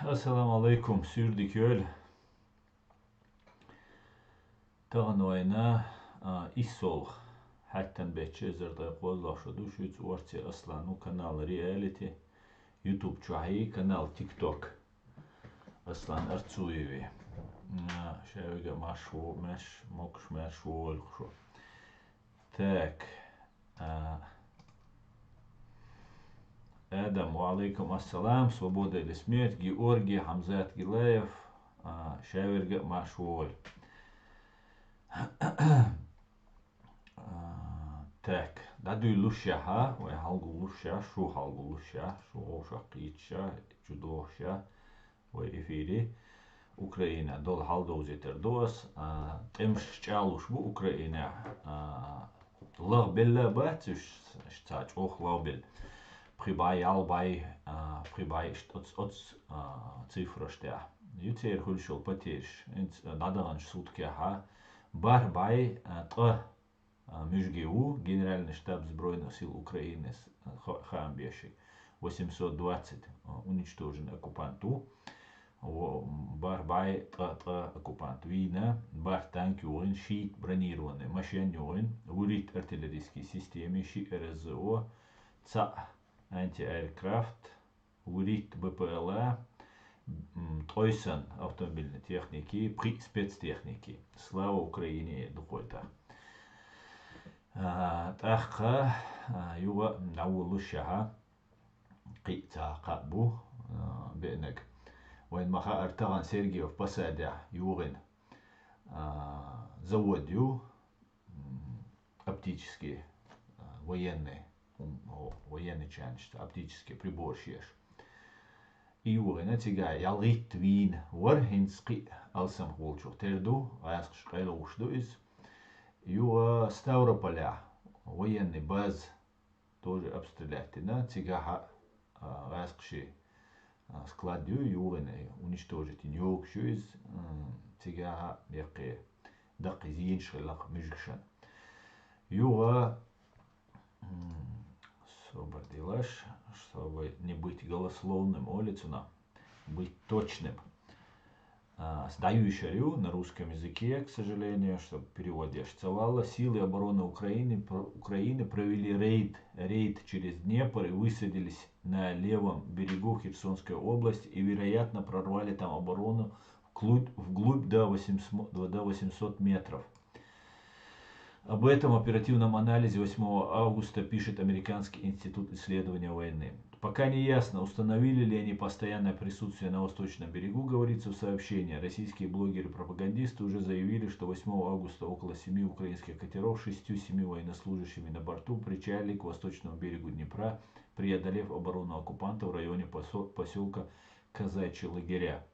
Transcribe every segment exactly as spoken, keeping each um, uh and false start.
Ассаламу алейкум, суьрдиг йойла. Тахана вайна, а, иссолгӀа хьаьттан бечча эзар ткъе кхозлагӀа шу ду, шуьца орци Аслану канал Reality, YouTube чохь и канал TikTok Аслан Арцуеви. А, шаверга а марш во, марш, мокш марш волу шу. Так. А, Адам, ва алейкум ассалам, свобода или смерть, Георгий, Хамзат Гилаев, а, шаверга а марш волу. А, так, дӀадуьйлуш яхьа, вай хьалгуллуш яхьа, шу хьалгуллуш яхьа, шу вовшах кхийча, чудохуш яхьа, вай эфире Украина долу хьалдовзийтар ду ас, а, тӀемаш чӀагӀлуш бу Украинехь, а, лахбелла бац уьш, ца чӀогӀа лахбелла. Пхи бӀай, ялх бӀай, а, пхи бӀай иштта оц, оц, а, цифраш тӀехь. Ю церан хуьлуш йолу потеряш, хӀинца дӀадаханчу суткехьа, бархӀ бӀай, а, ткъа а, муьжги ву, Генеральный штаб Збройных сил Украины с-, ха-, хаам бешиг, восемьсот двадцать, а, уничтожен оккупант ву. Во-, бархӀ бӀай ткъа, ткъа оккупант вийна, бархӀ танк югӀин, шийтта бронированный машен югӀин, вуьрхӀитта артиллерийский системи, шиъ РСЗО, цхьаъ антиаэркрафт, вуьрхӀитта БПЛА, м, ткъой санна автомобильный техники, пхиъ спецтехники. Слава Украине, дукхойта. А, тӀаккха, а, юха дӀаволуш яхьа, кхин а цхьа кхаъ бу, а, беънарг. Вайн ма хаара тахана Сергиев Посадехь югӀина, а, завод ю, м, оптический, а, военный, м, о, военный чайнаш, оптический прибор шеш. И югӀина цигахь ялхитта вийна вара, хӀинца кхин а алсамх волчух тера ду, гӀаскхаш къайлавуш ду иза. Юха Ставрополехь военный база тоже обстрелять дина, цигахь а, а, гӀаскхаши, а, склад ю, югӀина, уничтожить йина йогуш ю иза, м, цигахь а яккхий даккхий зенаш хилла-кх муьжгашна. Юха, м, собар делаш, чтобы не быть голословным, олу цунах, быть точным. А, сдаю ещё рю на русском языке, к сожалению, чтобы перевод я ещё цавала. Силы обороны Украины, пр-, Украины провели рейд, рейд через Днепр и высадились на левом берегу Херсонской области и, вероятно, прорвали там оборону вглубь, вглубь до восемьсот, до восемьсот метров. Об этом оперативном анализе восьмого августа пишет Американский институт исследования войны. Пока не ясно, установили ли они постоянное присутствие на Восточном берегу, говорится в сообщении. Российские блогеры-пропагандисты уже заявили, что восьмого августа около семи украинских катеров с шестью-семью военнослужащими на борту причалили к восточному берегу Днепра, преодолев оборону оккупанта в районе посё-, посёлка Казачьи лагеря.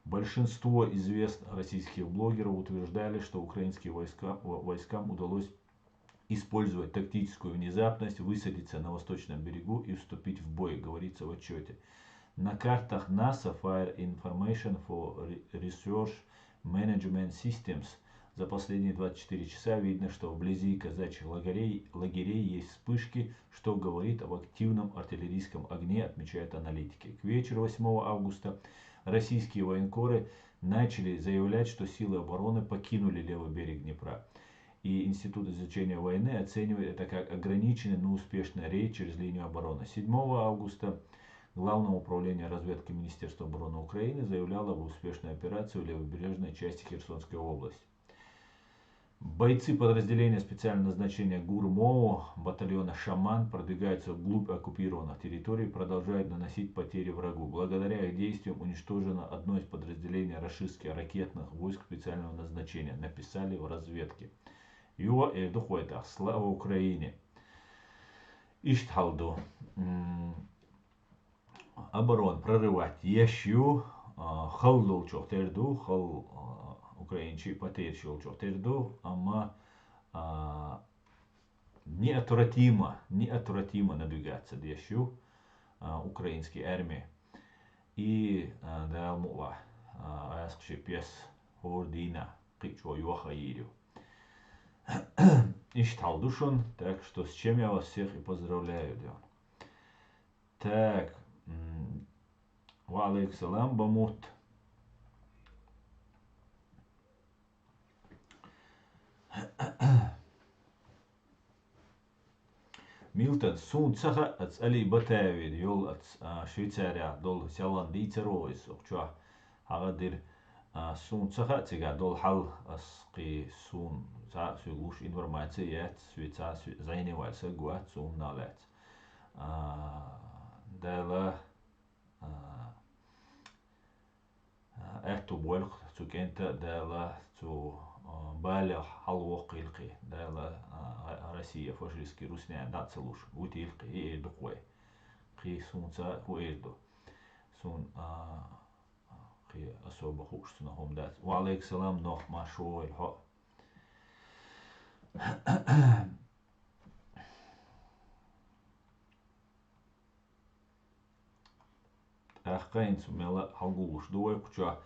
Большинство известных российских блогеров утверждали, что украинским войска-, во-, войскам удалось использовать тактическую внезапность, высадиться на восточном берегу и вступить в бой, говорится в отчёте. На картах NASA Fire Information for Re-, Resource Management Systems за последние двадцать четыре часа видно, что вблизи казачьих лагерей, лагерей есть вспышки, что говорит об активном артиллерийском огне, отмечают аналитики. К вечеру восьмого августа российские военкоры начали заявлять, что силы обороны покинули левый берег Днепра. И Институт изучения войны оценивает это как ограниченный, но успешный рейд через линию обороны. Седьмого августа Главное управление разведки Министерства обороны Украины заявляло об успешной операции в левобережной части Херсонской области. Бойцы подразделения специального назначения ГУР МОУ батальона «Шаман» продвигаются вглубь оккупированных территорий и продолжают наносить потери врагу. Благодаря их действиям уничтожено одно из подразделений рашистских ракетных войск специального назначения, написали в разведке. Юха эр ду кхойта: «Слава Украине!» Иштта хьал ду. М, оборона прорывать еш ю, а, хала долчух тера ду, хала, а, украинчий потеряш йолчух тера ду, амма, а, неотвратимо, неотвратимо надвигаться деш ю, а, украинский армия. И, а, Дала мукъалахь, а, гӀаскхи пес хӀора дийна кхин а чӀогӀа йоха йийр ю. Иштта хьал ду шун, так что с чем я вас всех и поздравляю, Дион. Так, м, Ва алейкум салам, Бамут. Милта, суна ца хаьа, аца Али Батаевин йолу аца, а, Швейцария долу селхан дийцаро иза, укх чохь хьагӀа дира. А, суна ца хаьа цигахь долу хьал, ас кхин суна цхьа а соьга луш информаци яц, соьца а соь-, зӀене ваьлла саг вац, суна лаьцна. А, Дала, а, аьтту бойла-кх цу кӀентан а Дала, цу, а, балех хьалавоккхийла-кх Дала, а, Россия фашистский руснян дӀа а ца луш, вуьтийла-кх, и эр ду-кх вай. Кхин суна ца хӀун эр ду. Суна, а, кхин особо хууш цунах хӀума дац. Ва алейкум салам, Нох, марша вогӀийла хьо. ТӀаккха хӀинца мелла а хьалгуллуш ду вай кху чохь.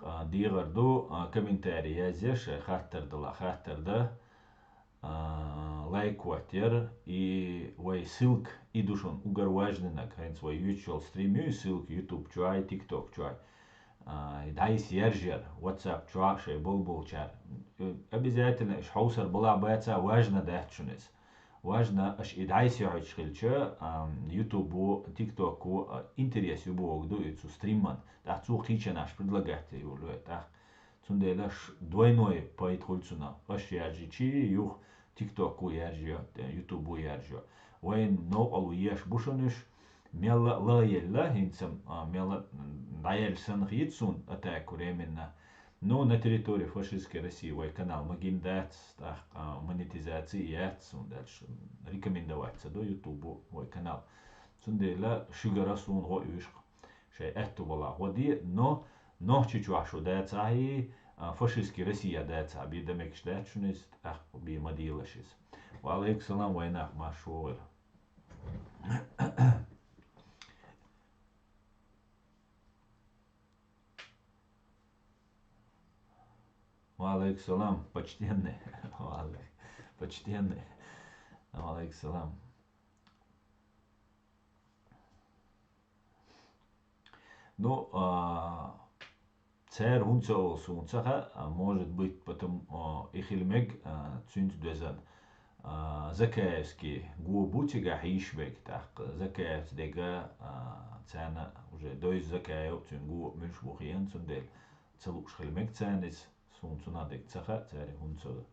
А, дехар ду, а, комментарий язъеш, шайн хаттар дала, хаттар дан, а, лайк хӀоттаяр, и вай ссылка, и ду шуна уггар важнинаг, хӀинца вай юьйцуш йолу стрим ю, ссылка YouTube чохь, TikTok чохь. А, и дӀасаяржаяр, WhatsApp чохь шайн болболчара. Э, обязательно уьш хьовсар балахь баца, важна дац шуна иза. Важна, аша и дӀасаяхьуьйтуш хилча, а, YouTube-у, TikTok-у, а, интерес ю бохург ду и цу стриман. ТӀаккха цо кхечанаш предлагать йолу вай тӀаккха. Цундела ш-, двойной пайда хуьлу цунах. Аша яржичи юха TikTok-у яржайо, YouTube-у яржайо. Вайн новкъарло еш бу шуна уьш, мелла а ла елла, хӀинца, а, мелла а дӀаелла санна хета суна атака временно. Ну, на территории фашистской России вай канал магийна дац, тӀаккха, а, монетизация яц, хӀунда аьлча рекомендовать ца до YouTube-у вай канал. Цундела шуьгара суна гӀо оьшу-кх. Шайн аьтту балахь гӀо де, но Нохчийчохь шу дацахь, а, фашистский Россия дацахь, бен дан мегаш дац шуна иза, тӀаккха бен ма делаш иза. Ва алейкум салам, вайнах, марша вогӀийла. Ва алейкум салам, почтенный. Ва алей-, почтенный. Ва алейкум салам. Ну, а, цара хӀунда ца олу суна ца хаьа, а, может быть, потому, а, и хила мега, а, цуьнца доьзна, а, Закаевский го бу цигахь йиш мега, тӀаккха Закаевца дега, а, царна уже дойзу Закаев, цуьнан го муьлш бу хиъна, цундела ца лууш хила мега царна иза, суна цунах дега ца хаьа, цара хӀунда ца олу.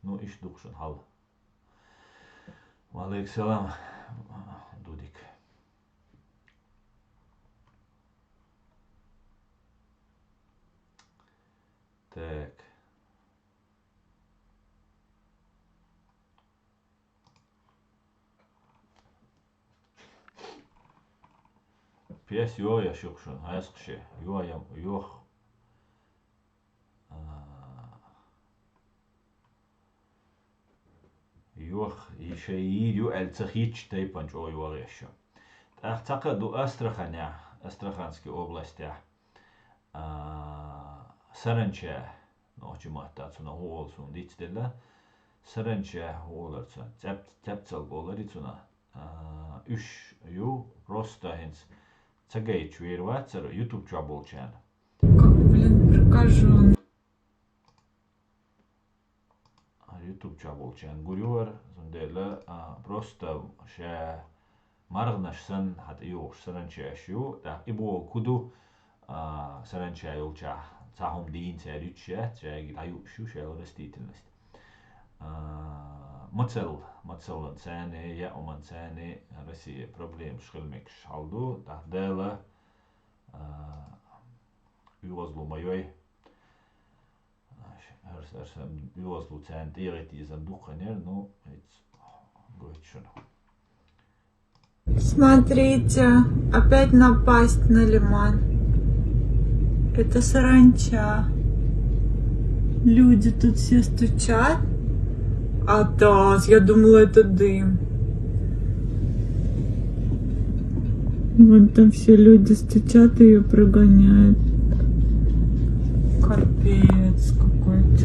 Ну, иштта ду-кх шуна хьал. Ва алейкум салам, Дудик. Так. Пес йо я шух шуна, хьаьскхаше, йо я, йох. А, йох, и шайн йийр ю аьлла ца хийтча тайпана чӀогӀа йогӀу шу. ТӀаккха цхьа кхаъ ду Астраханехь, Астраханский областехь, а, саранча, нохчийн маттахь цунах хӀун олу суна дицделла, саранча хӀун олура цунах, цӀеп-, цӀепцалг олура цунах. А, уьш ю просто хӀинца ца гайташ вер вацара YouTube чохь болчарна. Как, блин, прокажённый. А, YouTube чохь болчарна гур ю хӀара, цундела, а, просто ша маргӀанаш санна, хьан тӀе йогӀуш саранчаш ю, тӀаккха и бохург хӀун ду, а, саранча йолчохь цхьа хӀума дийна цара юьтуш яц, шайга дӀаюуш ю шаьлла растительность. А, мацалла, мацаллан царна, яа хӀуман царна Россия проблемаш хила мегаш хьал ду, тӀаккха Дала, а, оьгӀазло ма йой. Арс-, арс-, оьгӀазло царна тӀегӀи тезам дукха хинера, ну, хӀинца гойту шуна. Смотрите, опять напасть на лиман. Это саранча. Люди тут все стучат. А да, я думала, это дым. Вон там все люди стучат, ее прогоняют. Капец какой-то.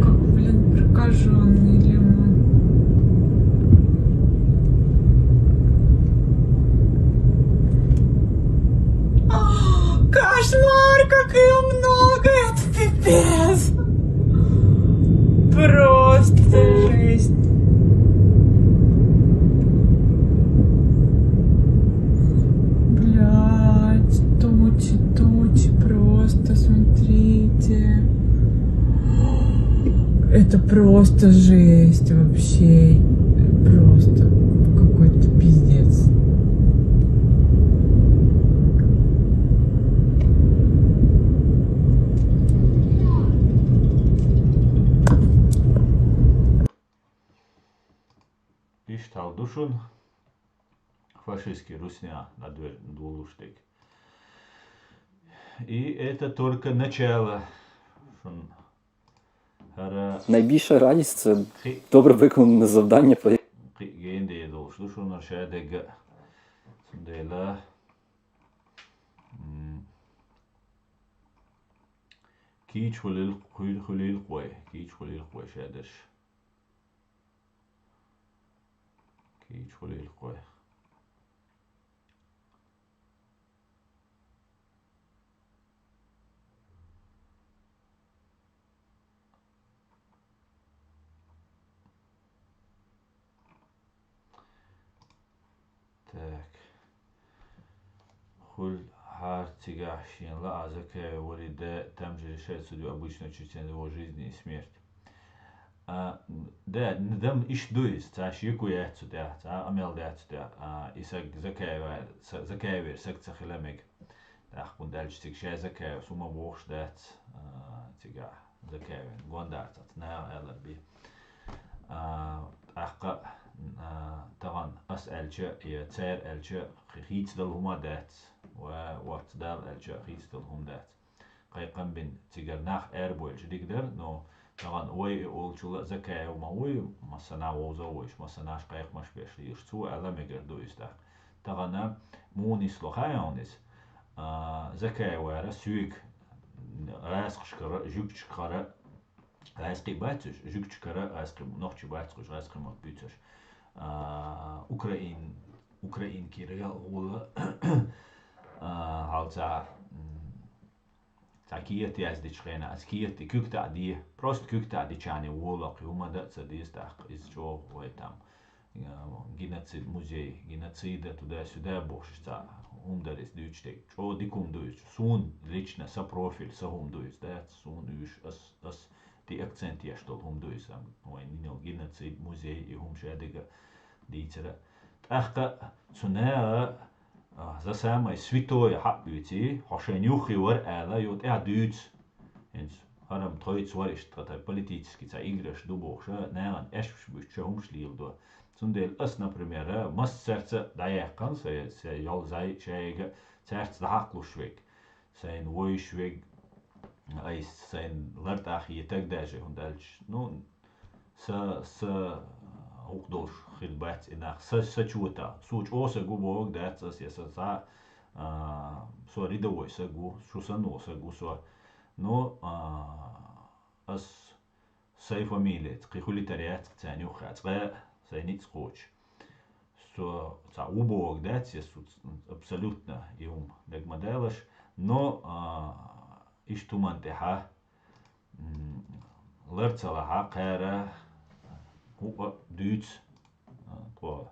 Как, блин, прокажённый лимон. Пиздец. Просто жесть. Блядь, тучи, тучи, просто смотрите. Это просто жесть вообще. Просто какой-то пиздец. Иштта хьал ду шуна, фашистский русня на дверь долуш дерг. И это только начало. Шуна хӀара Найбільша радість — це кхи-, добре виконане завдання по кхин генде долуш ду шуна шадерг. Цундела, м, кийча хуьлийла, хуьл-, хуьлийла-кх вай, кийча хуьлийла-кх вай шадерш. Кийча хуьлийла-кх вай. Так. Хуьлу хӀара цигахь шен лаа Закаев Валида, там же решает судьбу обычного чеченца, его жизни и смерти. А, да, н-, дам иштта ду иза, цхьа шеко яц цу тӀехь, цхьа къамел дац цу тӀехь. А, и саг Закаева-, са-, Закаевера саг ца хила мега. ТӀаккха хӀунда аьлча цига ша Закаевс хӀума бохуш дац, а, цигахь Закаевна гондарца наха аьлар бен. А, тӀаккха, а, тахана ас аьлча, я цара аьлча, хи-, хийцадала хӀума дац, ва, вац Дала аьлча, хийцадала хӀума дац. Кхайкхам бина цигара нах арабойлча дика дара, но тахана вай и олучул а Закаев ма вуй, массанхьа вовза а вуйш, массанхьаш кхайкхамаш беш лелаш. Цо аьлла мегар ду иза тӀаккха. Тахана муха нисло хаьий хьуна иза? А, Закаевара соьга гӀаскхашкара, жуьгташкара, гӀаскхий бац уьш, жуьгташкара гӀаскхий, нохчий бац уьш, гӀаскхий мотт буьйцуш. А, украин-, украинкера гӀулла, а, хьалца, м, цхьа кехат яздечу хенахь, аса кехат и куьг таӀ де, просто куьг таӀ дечарна волу кхин хӀума дан а ца деза тӀаккха, иза чӀогӀа вай там, э, геноцид, музей геноцида, туда-сюда бохуш цхьа хӀума дара иза дуьйцуш дерг. ЧӀогӀа дика хӀума ду иза. Суна лично сан профиль, сан хӀума ду иза, дац? Суна уьш, ас, ас тӀе акцент еш долу хӀума ду иза. Вайн йина йолу геноцид, музей, и хӀума шадерг а дийцар а. ТӀаккха цу наха, а, за самое святое хьаъ буьйций, хьо шайна юххе вара ала, йо тӀаьхьа дуьйцу. ХӀинца хӀара-м тхоьца вара иштта тхан политически цхьа играш ду бохуш, нахана аьшпаш буьйцуш хӀумаш леладо. Цундела ас, например, массаьрца а дӀаяьккхина, сан, сан йолу зӀе шайга, цаьрца дӀахьакхалуш верг. Сайна вевзаш верг, айса сайна лартӀахь хетарг даже, хӀунда аьлча, ну, са, са гӀуллакх долуш хир бац и нах, са, са чота. Со чӀогӀа саг ву бохург дац ас, я сан цхьа, а, со рядовой саг ву, шу санна волу саг ву со. Но, а, ас сайн фамилица кхин хуьлуьйтур яц царна юххехь, цкъа а сайн ницкъ кхочуш. Со цхьа ву бохург дац, я со ц-, абсолютно и хӀума дага ма далаш, но, а, иштта хӀуманна тӀехьа, м, лар ца лахь, кхара хӀуъа дуьйцу, а, тхо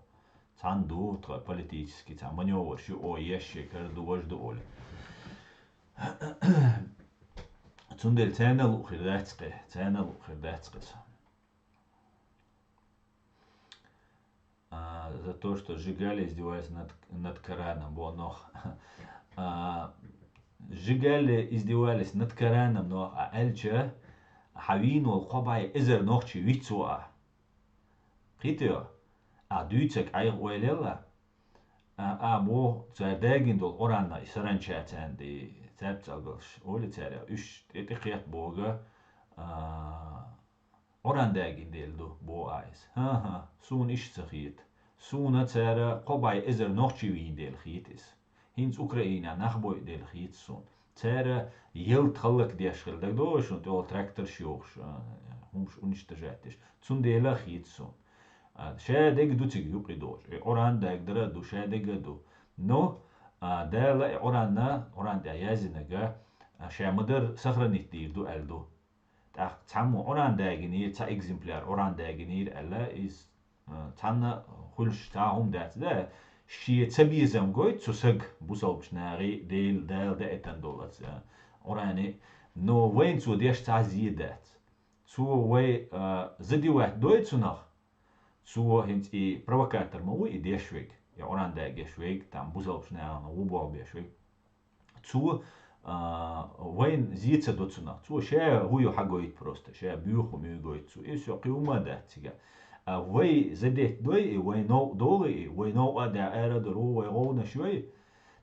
цхьаьна ду, тхан политически цхьа маневраш ю, о, еш шекара ду, важа ду олий. Цундела царна а луъу хир дац кхин, царна а луъу хир дац кхин со. А, за то, что сжигали, издевались над, над Кораном, бо нох. А, сжигали, издевались над Кораном, нох, а аьлча, хьан вийна волу кхо бӀе эзар нохчи вицво а. Кхетий хьо? А дуьйцург Ӏайха ойла елла? А, а боху, цара дагийна долу Къуръанна и саранча царна де, цаьрца цӀалгалш, олий цара, уьш тӀе-, тӀекхетта боху, а, Къуръан дагийна дела ду, боху а иза. ХӀан-хӀа, суна иштта ца хета. Суна цара кхо бӀе эзар нохчи вийна дела хета иза. ХӀинца Украинехь нах бойъу дела хета суна. Цара ялта хӀаллакдеш хилла, дагадогӀий шуна, тӀехула тракторш йохуш, а, хӀумаш уничтожать деш. Цундела а хета суна. А, шадерг а ду цига юкъа долуш. И Къуръан дагадара а ду, шадерг а ду. Но, а, Дала и Къуръанна, Къуръан тӀехь яздинарг, а, ша ма-дарра сохранить дийр ду аьлла ду. ТӀаккха цхьаммо Ӏуран дагийнийра, цхьа экземпляр Ӏуран дагийнийра аьлла, иза, а, цхьанна хуьлуш цхьа хӀума дац, да, шен цабезам гойту цу сага, бусалбачу нахе, Дела, Дала даийтина долу оцу, а, Ӏуране, но вайна цо деш цхьа а зе дац. Цо вай, а, задевать дой цунах, цо хӀинца и провокатор ма ву и деш верг, и Ӏуран дагош верг, там бусалбачу нахана гӀо болх беш верг. Цо, а, вайна зе ца до цунах. Цо ша хӀу ю хьагойту просто, ша боьха хӀума ю гойту цо. И всё, кхин хӀума а дац цигахь. А вай задетта дой и, вай новкъа долу и, вай новкъа а даьхьа ара а дара, вай гӀовгӀанаш йой,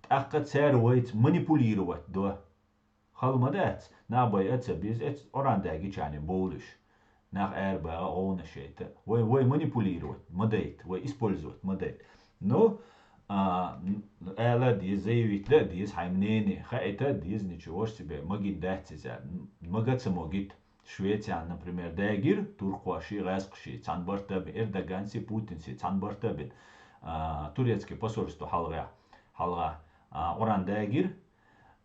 тӀаккха цара вайца манипулировать до. Хала ма дац, нах бай а ца беза, эцу Ӏуран дагийчарна бовлуш. Нах ара баха гӀовгӀанаш яйта. Вай, вай манипулировать ма дайта, вай использовать ма дайта. Ну, а, м, ала а деза, заявить дан а деза хьайн мнение, хаийта а деза, ничего себе, магийна дац иза. М, мага а ца могийта. Швециян, например, дагийра туркхоший, гӀаьскхаший, цхьана барта а бина, Эрдоганций, Путинций, цхьана барта а бина, а, турецкий посольство хьалха, хьалха, а, Ӏуран дагийра,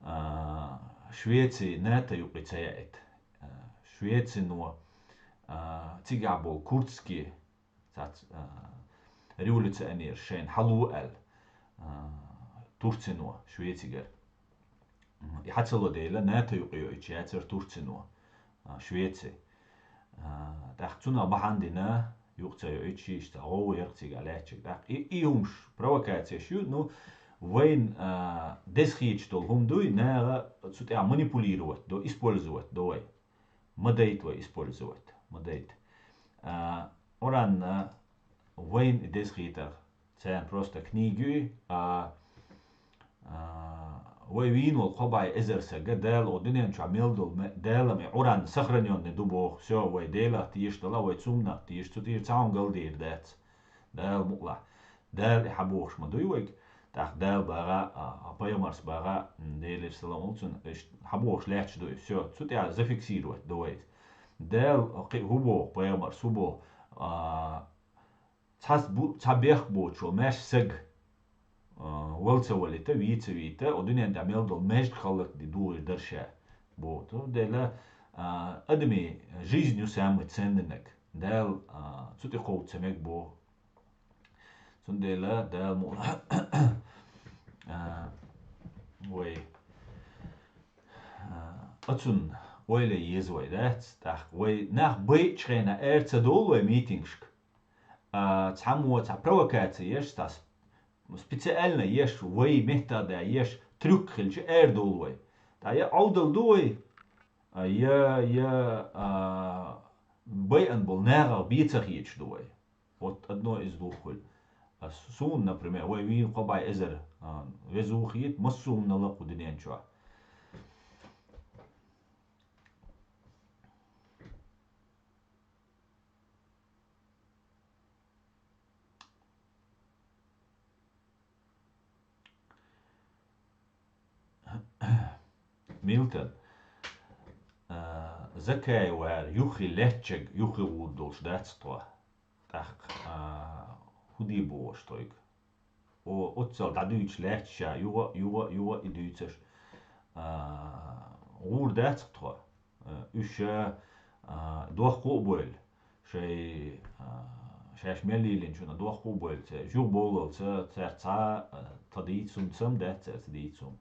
а, Швеци НАТО юкъе ца яийта. А, Швецино, а, цигахь болу курдский цац, а, революционераш шайна хьало аьлла, а, Турцино Швецигара. М, и хьа ца ло дела, НАТО юкъе йоуьйтуш яцара Турцино, а, Швеци. А, тӀаккха цунах бахьана дина, юкъа ца йоуьйтуш, иштта гӀовгӀа яра цигахь лаьттачуьнга. ТӀаккха и, и хӀумаш, провокацеш ю, ну, вайна, а, деза хеташ долу хӀума дуй, наха цу тӀехь манипулировать до, использовать до вай. Ма дайта вай использовать, ма дайта. А, Ӏуранна вайна и деза хетарх, царна просто книга ю, а, а, вай вийна волу кхо бӀе эзар сага, Дала оха дуьнен чохь мел долу ме-, Дала ма и Ӏуранна сохранённый ду боху, всё, вай Делах тешаш дала, вай цуннах тешаш, цу тӀера цхьа хӀума галдийр дац. Дала мукъалахь. Дала и хьабохуш ма дуй вайга. ТӀаккха Дала багӀа, а, а, пайхамарс багӀа, м, Делера салам хуьлда цунна, уьш хьабохуш лаьтташ ду и, всё, цу тӀехь зафиксировать ду вай иза. Дала кхин хӀун боху, пайхамарс хӀун боху, а, цхьац бу-, цхьа бехк боцуш волу маьрша саг, а, вала ца валийта, вийца вийта, о дуьнен тӀехь мел долу маьждиг хӀаллакде дугӀур дара ша, боху. Цундела, а, адамийн жизнь ю самый ценный наг. Дала, а, цу тӀе кховда ца мега боху. Цундела Дала мо-, а, вай, а, оцунна ойла еза вай, дац? ТӀаккха вай нах байъачу хенахь ара ца довлу вай митингашка. А, цхьаммо цхьа провокаци еш, цхьа с-, специально еш, вай меттах да еш, трюк хилча ара довлу вай. ТӀаккха я Ӏовдал ду вай, а, я, я, а, байъан болу нахах бен ца хеташ ду вай. Вот одно из двух хуьлу. А суна, например, вай вийна кхо бӀе эзар, а, веза ву хета, массо а хӀуманал а кху дуьнен чохь. Милтан, а, Закаевара юххе лаьттачег юххе гӀур долуш дац тхо. ТӀаккха, а, хӀун де бохуш тхойга? О, оццал дӀадуьйцуш лаьтташ ша, юха, юха, юха и дуьйцуш, а, гӀур дац тхо. А, уьш, а, дохко а бойла, шай, а, шаьш мел лелийначунна дохко а бойла, ца, жугӀа бовлалца, цаьрца цхьа, а, тхан дийца хӀума сам дац, цаьрца дийца хӀума.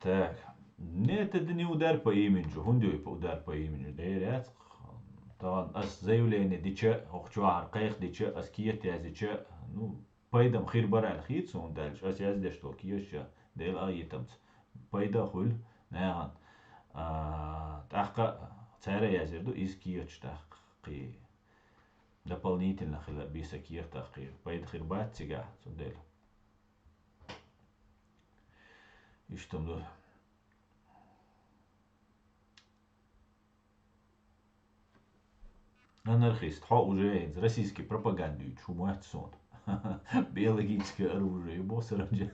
Так. Нет, это не удар по имиджу. ХӀунда ю и удар по имиджу? Дера яц. Тахана ас заявление дича, хӀокху чохь кхайкхадича, ас кехат яздича, ну, пайда-м хир бара аьлла хета суна, хӀунда аьлча ас яздеш долу кехаташ Делан а йитамца пайда а хуьлу нахана. А, тӀаккха цара а язйир ду иза кехаташ тӀаккха кхин. Дополнительно хила бен сан кехатах кхин пайда хир бац цигахь, цундела. Иштта ду. Анархист, хьо уже хӀинца российский пропаганда дуьйцуш хӀу моьтту суна. Биологическое оружие ю боху саранча.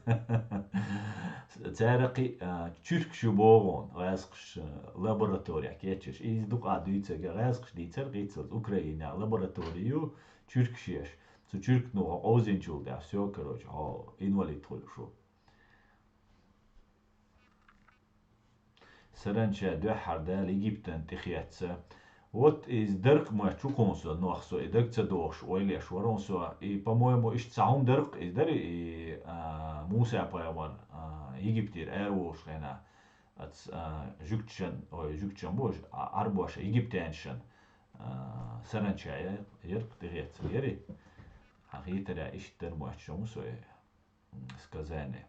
Цара кхин, а, чуьркаш ю боху, гӀаьскхаш, а, лаборатория кечъеш. Иза дукха дуьйцург гӀаьскхаш дийцар гӀиццалц. Украинехь лаборатория ю, чуьркаш еш. Цу чуьркано хьо къовзинчул тӀаьхьа, всё, короче, хьо инвалид хуьлу шу. Саранча дуьххьара Дала Египтан тӀе хецна. Вот иза даркъ моьтту хӀума со, нох со, и даг ца дохуш, ойла еш вара хӀума со. И, по-моему, иштта цхьа хӀума даркъ иза дара, и, а, Муса пайхамар, а, Египтера араволуш хенахь, ац, а, жуьгташан, ой, жуьгташан бу уьш, а, Ӏарбоша, египтянашан, а, саранча я-, яркъ тӀе хецна яри. Хьан хетарехь иштта дара моьтту хӀума со, и, м, сказание.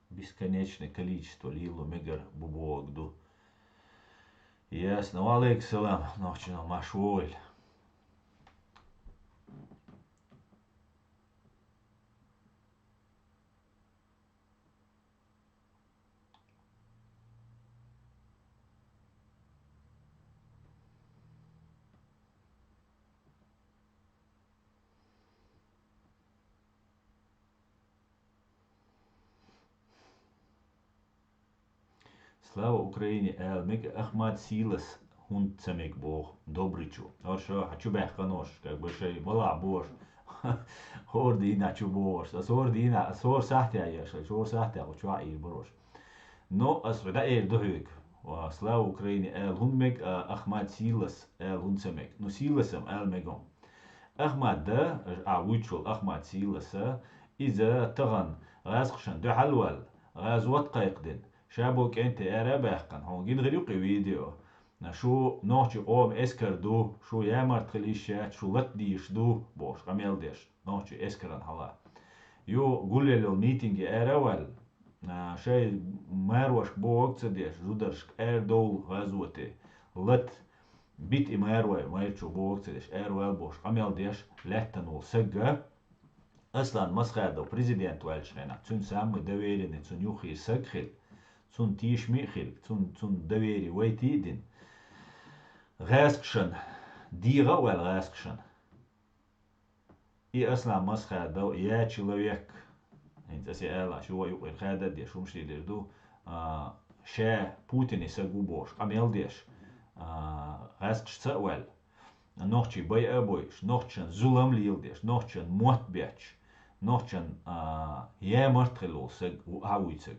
Бесконечное количество лело мегар бу бохург ду. Ясно. Ва алейкум салам, нохчо, марша вогӀийла. Слава Украине ала мега, Ахмат Сийлас хӀунда ца мега боху Добричу. Оршо, хьан чу баьхканош, как бы шай малахь бош. ХӀора дийнахь чу бохуш. Ас хӀора дийнахь, ас хӀора сахьтехь еш, ас хӀора сахьтехь кху чохь ийр барош. Но ас хьо даӀер ду хьоьга. Ва, Слава Украине ала хӀунда мега, а, Ахмат Сийлас ала хӀунда ца мега. Ну, Сийласам ала мега. Ахмат да, а, вуьйцуш волу Ахмат Сийласа, иза тахана гӀазкхашна дуьхьал ваьлла, гӀазот кхайкхадина, ша болу кӀентий ара а баьккхина, хьуна гина хир ю-кх и видео. Шу нохчийн къоман эскар ду, шу ямарта хила йиш яц, шу лата дезаш ду, бохуш, къамел деш, нохчийн эскаран хьала. Юха гулъелла йолу митинге ара а ваьлла, а, шайн маьршка бохург ца деш, зударшка арадовла гӀазоте, лата, бита и маьршо, майрачо бохург ца деш, араваьлла бохуш, къамел деш, лаьттина волу сагга, Аслан Масхадов президент ваьллачу хенахь, цуьнан самый доверенный, цунна юххера саг хилла, цунна тешаме а хилла, цунна, цунна доверие вайти а дина, гӀазкхашна, дегӀа а ваьлла гӀазкхашна. И Аслан Масхадов я человек, хӀинца аса ала, шу вай юкъера хада а деш, хӀумаш лелийр ду, а, ша Путинан саг ву бохуш, къамел деш, а, гӀазкхашца а ваьлла, нохчий байа а бойуш, нохчашна зулам леладеш, нохчашна мотт бетташ, нохчашна, а, ямарта хилла волу саг ву ахьа вуьйцург.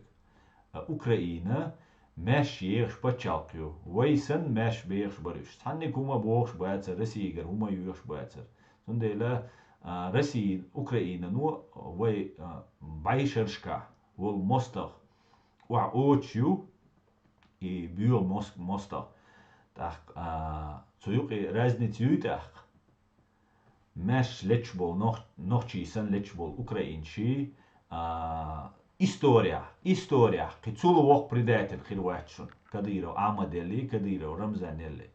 А Украина маьрша ехаш пачхьалкх ю. Вай санна маьрша бехаш бара уьш. Цхьанниг хӀума бохуш бацара, Россигара хӀума йоьхуш бацара. Цундела, а, Россия, Украинано вай, а, бӀешерашкахь волу мостагӀа охьаоьцуш ю, и боьха мос-, мостагӀа. ТӀаккха, а, цу юкъе разница юй тӀаккха? Маьрша леташ болу нох-, нохчий санна леташ болу украинций, а, историяхь, историяхь кхин цул воккха предатель хир вац шуна, Кадыров Ахьмад елли, Кадыров Рамзан елли.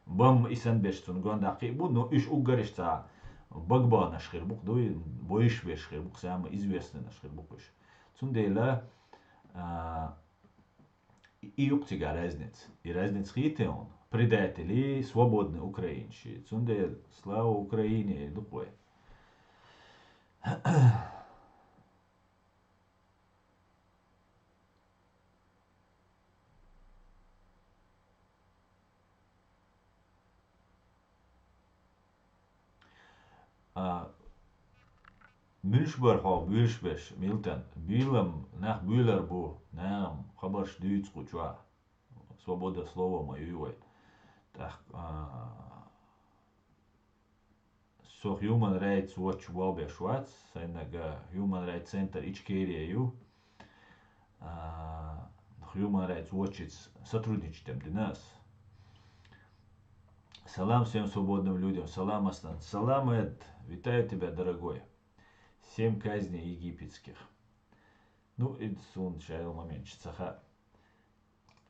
Бамма и санна берш цунна гондаккхий а бу, но уьш уггар иштта цхьа багбанаш хир бу-кх, дуй, бойуш берш хир бу-кх, самый известныйнаш хир бу-кх уьш. Цундела, а, И юкъ цигахь разница. И разница хийтта хьуна? Предатели, свободный украинцы. Цундела слава Украине, ду-кх вай. А, муьлш бара хьо буьйлуш берш, Милтан? Буьйлам нах буьйлар бу, нахам хабарш дуьйцу кху чохь. Свобода слова ма юй вай. ТӀаккха, а, со Human Rights Watch болх беш вац, сайнага Human Rights Center Ичкерия ю. А, Human Rights Watch сотрудничать дина ас. Салам всем свободным людям. Салам, Аслан. Салам, Эд. Витаю тебя, дорогой. Семь казней египетских. Ну, и суна шайла моменташ ца хаьа.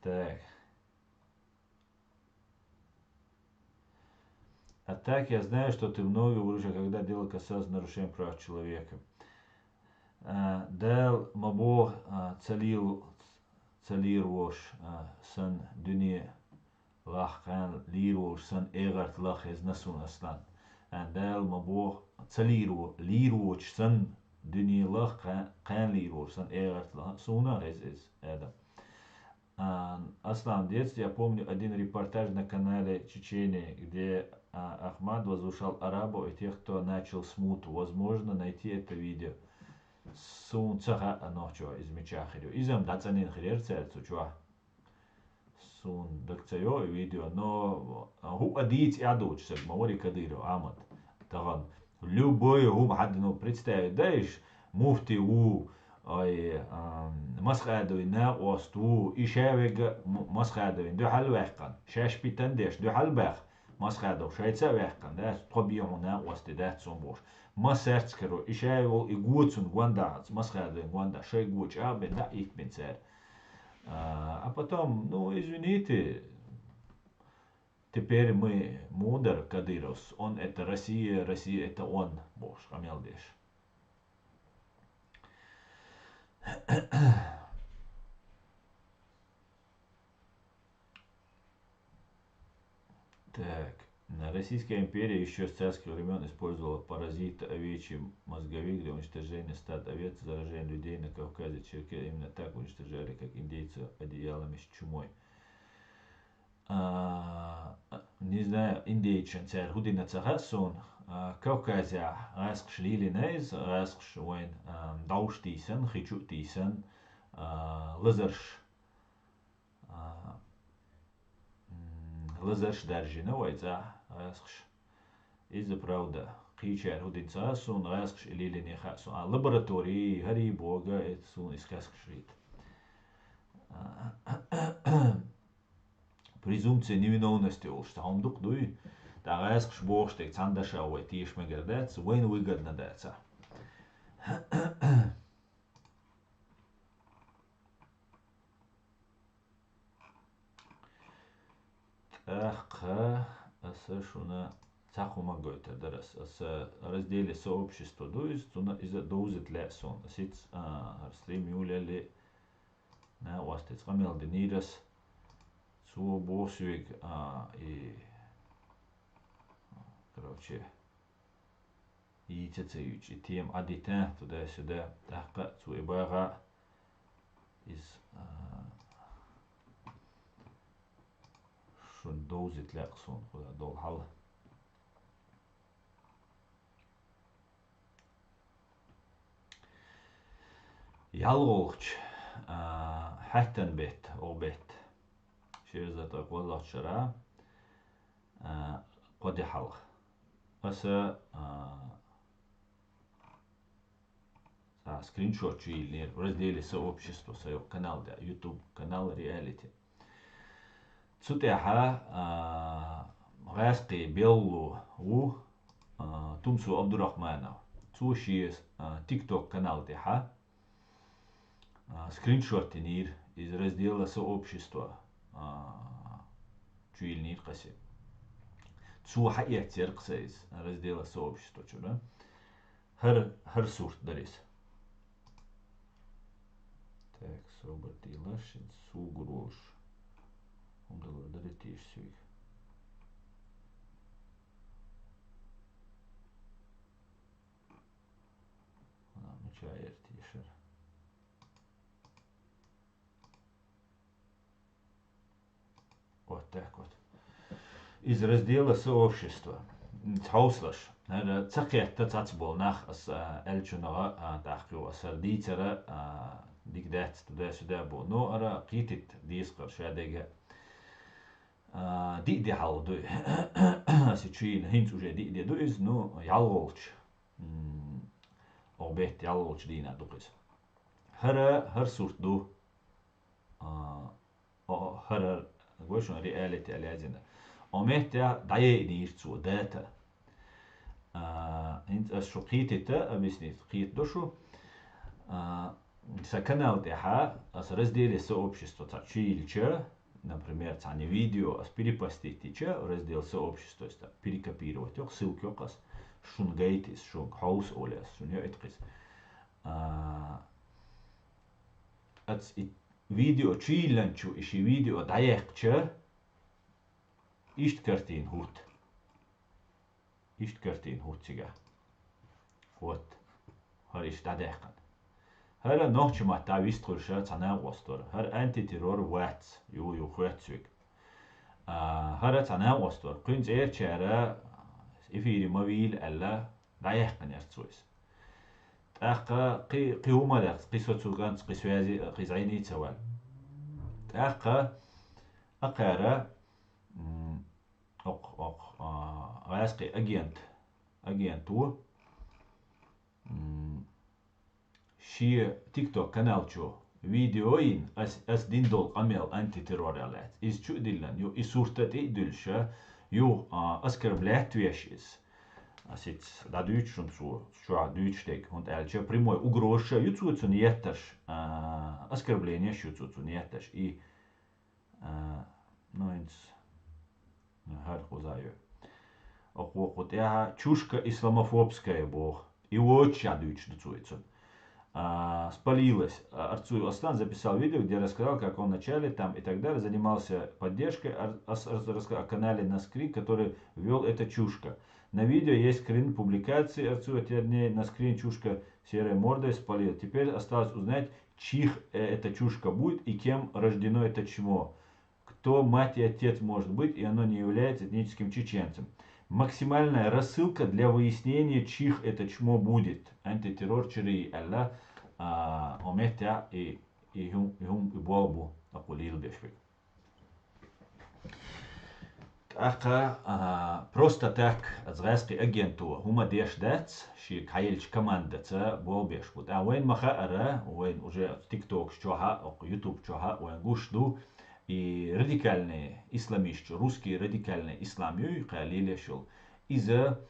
Так. А так я знаю, что ты много врушил, когда дело касалось нарушения прав человека. А, Дала ма боху, а, ца лел-, ца лийр волуш, а, сан дуьне лах кхана лийр волуш сан эгӀарт лах хезна суна, Аслан. А, Дала ма боху, ца лийр во-, лийр воцуш сан дуьне лах кхана, кхана лийр волуш сан эгӀарт лах суна хеза иза, Адам. А, Аслан, в детстве я помню один репортаж на канале Чечения, где а, Ахмад возвышал арабов и тех, кто начал смуту. Возможно найти это видео. Суна ца хаьа нохчо иза мича хир ю. Иза-м дӀацӀанен хир яра цаьрца цу чохь. Суна дага ца йо и видео, но хӀуъа дийца эхь доцуш саг ма варий Кадыров Ахьмад. Тахана любой хӀума хьадина, представить дай иш, муфти ву, ой, ам, Масхадовн накъост ву, и ша вега м-, Масхадовн дуьхьал ваьккхина, шаьш питан деш дуьхьал баьхна, Масхадов шайца а ваьккхина, дац, тхо бен хьуна накъостий дац суна бохуш. Масарца каро, и ша волу и го цунна гондахьаца, Масхадовн гондахь, шайн го чӀагӀбина, дӀа а йиттина цара. А, а потом, ну, извините, теперь мы мудр, Кадыровс. Он это Россия, Россия это он, бохуш, къамел деш. Так. Российская империя ещё с царских времен использовала паразита овечий мозговик для уничтожения стад овец, заражения людей на Кавказе, Черке. Именно так уничтожали, как индейцев, одеялами с чумой. А, не знаю, индейцийн цара хӀун дина ца хаьа суна. А, Кавказехь гӀаскхаш лийлина иза, гӀаскхаш вайн, а, дӀовш тийсан, хи чу а тийсан, а, лазарш, а, м, лазарш даржина вай цӀа гӀаскхаш. Иза правда. Кхечара хӀун дина ца хаьа суна, гӀаскхаш и лийлина хаьа суна. А, лаборатори, хӀарий бога, это суна иза кхаьскхаш рийта. А, презумпция невиновности олуш цхьа хӀума дукха дуй. ТӀаккха гӀаскхаш бохуш дерг цхьана дашах вай теша мегар дац, вайна выгодно дац. ТӀаккха аса шуна цхьа хӀума гойтур дара ас. Аса разделе сообщества ду иза, цунна иза довзийта лаьа суна. Ас иц, а, хӀара стрим юлале накъостаца къамел динийра ас. Цо боху соьга, а, и, короче, йийца ца юьйцу, и тема Ӏадита, туда-сюда, тӀаккха а цо и багӀа, иза, а, шуна довзийта лаьа суна, хӀара долу хьал. ЯлхолгӀачу, а, хьаьттан бетта, оха бетта. Ши эзар ткъе кхоалгӀачу шарахь, а, кхо де хьалха. Аса, а, цхьа скриншот чу йиллинера в разделе сообщества, сан йоккха канал тӀехь, YouTube канал Reality. Цу тӀехьа, а, гӀаьскхи белло ву, а, Тумсо Абдурахманов. Цо шен, а, TikTok канал тӀехьа, а, скриншот йинийра, из раздела сообщества, а, чу йиллинийра кхасе. Цо хьаэццера кхасе из раздела сообщества чуьра. ХӀара, хӀара сурт дара иза. Так, собар дийла, шин сугур волуш. ХӀума далур дара теша соьга. Ана, мича яра тешара? Вот так вот. Из раздела сообщества. Хьовсалаш. ХӀара ца кхетта цац болу нах ас, а, аьллачунагӀа, а, тӀаккха аса дийцара, а, дика дац, туда-сюда бу. Но ара кхетийта деза кхара ша дега. А, диъ де хьалха ду. Аса чуьйна хӀинца уже диъ де ду иза, ну, ялхолчу. М, оха бетта ялхолчу дийнахь ду иза. ХӀара, хӀара сурт ду. А, о, хӀара, гой шуна, реалити аьлла яздина. О меттехь дӀаяйнийра цо дата. А, хӀинца ас шу кхетийта, объяснить, кхета ду шу. А, сан канал тӀехьа, ас разделе сообщества цхьа чуйилча, например, цхьана видео ас перепостить йича, раздел сообщества, ас перекопировать йо, ссылка йо ас, шуна гайта иза, шуна хьовса оле ас, шуна йо итхиз. А, ас и видео чуйилланчу, и ши видео дӀаяьккхича, иштта картина хӀутту. Иштта картина хӀутту цигахь. Вот. ХӀара иштта дӀадаьккхина. ХӀара нохчи матта вистхуьрша цхьа накъост вар. ХӀара антитеррор вац, ю, ю, хоьц век. А, ХӀара цхьа накъост вар. Кхуьн цӀерчара эфире ма вийла аьлла, дӀаяьккхина яр цо иза. ТӀаккха кхи, кхи хӀума дац, кхи со цу ганц, кхи связи, кхи зӀений ца ваьлла. ТӀаккха акхара, м, окх, окх, а, гӀаскхи агент, агент ву, м, шен TikTok канал чу видео йина, ас, ас дин долу къамел антитеррор лаьцна. Иза чу а диллина, ю, и сурта тӀе а дуьллуша, ю, а, оскорблять веш иза. А сиц дӀадуьйцуш хӀун цо, чохь дуьйцуш дерг, хӀунда аьлча прямой угрозаша ю цо цунна етташ, а, оскорблениеш ю цо цунна етташ. И, а, ну, хӀинца, хӀара кхуза ю. Окхо кху тӀехьа чушка исламофобская боху. И вочча дуьйцуш ду цо и цунна. А, спалилась. А, Арцуев Аслан записал видео, где рассказал, как он вначале там и так далее занимался поддержкой, ар-, ас-, ас-, раска-, о канале Наскрин, который вел эта чушка. На видео есть скрин публикации Арцуева тех дней. Наскрин чушка серой мордой спалил. Теперь осталось узнать, чьих, э, эта чушка будет и кем рождено это чмо. Кто мать и отец может быть, и оно не является этническим чеченцем. Максимальная рассылка для выяснения, чьих это чмо будет. Антитеррор чуьра ю аьлла, а, о меттехь и, и хӀум, и хӀум, и болх бу, акху лелабеш верг. ТӀаккха, а, просто так, ас гӀаскхи агенто хӀума деш дац, шега хьаеллачу командаца болх беш бу. ТӀаккха вайн ма хаъара, вайн уже TikTok чохьа, окху YouTube чохьа вайн гуш ду, и радикальный исламисташ, русский радикальный ислам ю, кхаьллелеш йолу. Иза,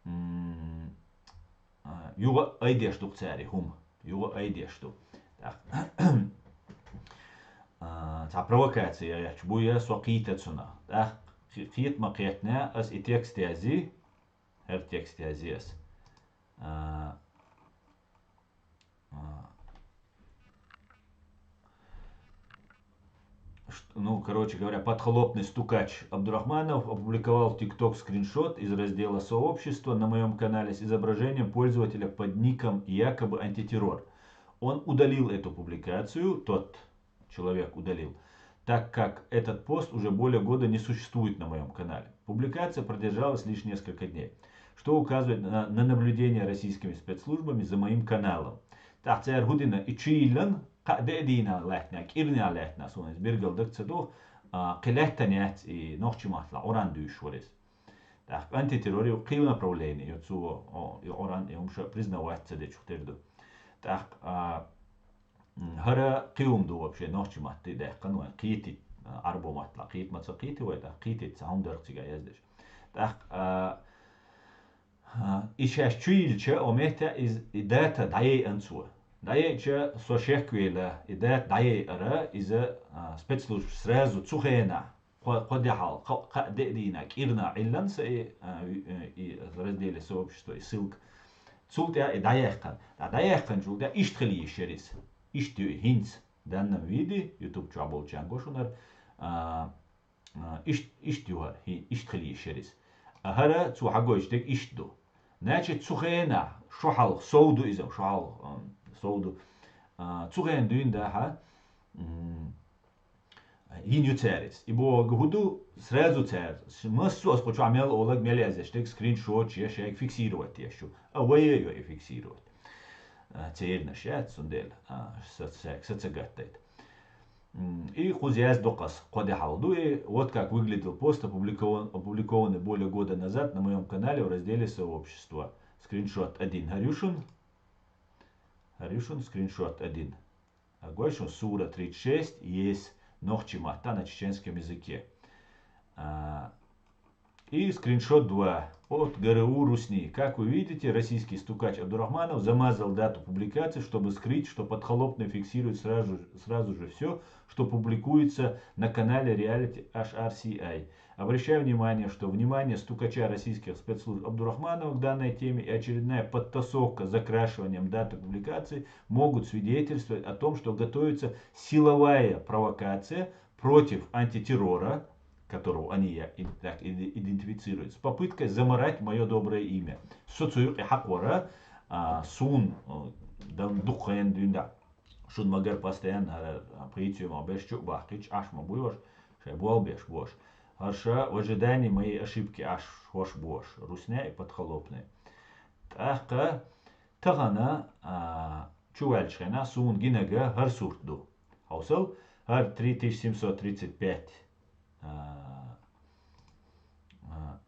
м, а, юха айдеш ду-кх цара и хӀума. Юха айдеш ду. ТӀаккха, а, цхьа провокация яхьча буй, со кхийта цунах. ТӀаккха кхи-, кхета ма кхетнехь, ас и текст язйи, хӀара текст язйи ас. А, а, Ш-, ну, короче говоря, подхалопный стукач Абдурахманов опубликовал в TikTok скриншот из раздела «Сообщество» на моем канале с изображением пользователя под ником якобы «Антитеррор». Он удалил эту публикацию, тот человек удалил, так как этот пост уже более года не существует на моем канале. Публикация продержалась лишь несколько дней, что указывает на, на наблюдение российскими спецслужбами за моим каналом. ТӀаккха цара хӀун дина, и чу йиллина, кхаа-деа дийнахь лаьттина, кӀирнехь лаьттина, суна иза билггал дага ца до, а, кхин лаьттина яц и нохчи маттахь Ӏуран дуьйш вара иза. ТӀаккха антитеррор ю кхин направление, ю цо, о, и Ӏуран, и хӀума ша признавать ца дечух тера ду. ТӀаккха, а, м, хӀара кхин хӀума ду вообще нохчи матте даьккхина вайн, кхетий, а, Ӏарбо маттахь кхета ма ца кхетий вай, тӀаккха кхетийта цхьа хӀума дара цигахь яздеш. ТӀаккха, а, А, и шаьш чу йиллича, о меттехь иза, и дата дӀаяйъан цо. ДӀаяйъча, со шеквелла, и дата дӀаяйъара, иза, а, спецслужбаш сразу цу хенахь, кхо, кхо де хьалха, кхо, кхаа-деа дийнахь, кӀирнахь Ӏиллина сан и, а, и, и разделе сообщества, и ссылка. Цул тӀаьхьа и дӀаяьккхина. ДӀа-, дӀаяьккхинчул тӀаьхьа иштта хила йиш яра иза. Иштта ю и хӀинца, в данном виде, YouTube чохь болчарна го шуна хӀара, а, А, ишт-, иштта ю хӀара, хӀи-, иштта хила йиш яра иза. А хӀара цо хьагойтуш дерг иштта ду. Значит, цу хенахь, шо хьалха, сов ду иза, шо хьалха, ам, сов ду. А, цу хенахь дуьйна дахьа, м, йина ю цара иза. И бохург хӀун ду, сразу цара, с-, массо а аса кху чохь мел олаг, мел яздеш дерг скриншоташ еш, шайга фиксировать еш ю. А вай а йо и фиксировать. А, цернаш яц, цундела, а, са, са, са ца гаттайта. М, и кхуза яздо кхас, кхо де хьалха ду, и вот как выглядел пост, опубликован-, опубликованный более года назад на моем канале в разделе «Сообщество». Скриншот один. ХӀара ю шуна? ХӀара ю шуна скриншот один? А гой шуна, сура тридцать шесть, есть нохчи матта на чеченском языке. А, И скриншот два от ГРУ «Русни». Как вы видите, российский стукач Абдурахманов замазал дату публикации, чтобы скрыть, что подхалопный фиксирует сразу, сразу же все, что публикуется на канале реалити H R C I. Обращаю внимание, что внимание стукача российских спецслужб Абдурахманова к данной теме и очередная подтасовка с закрашиванием даты публикации могут свидетельствовать о том, что готовится силовая провокация против антитеррора, которого они я-, и-, так иде-, идентифицируют, с попыткой замарать моё доброе имя. Со цу юкъе хьакхора, а, суна, а, дан дукха хенна дуьйна дӀа. Шун магар постоянно хӀара пхийца юкъа берш чу а баккхийча, Ӏаш ма бу уж, шоай болх беш бу уж. ХӀара ша в ожидании моей ошибки Ӏаш хӀорш бу уж, русня и подколлопные. ТӀаккха тахан, а, чуваьлча хана суна гинарг хӀара сурт ду. Хьовсал, хӀара три тысячи семьсот тридцать пять, а, а,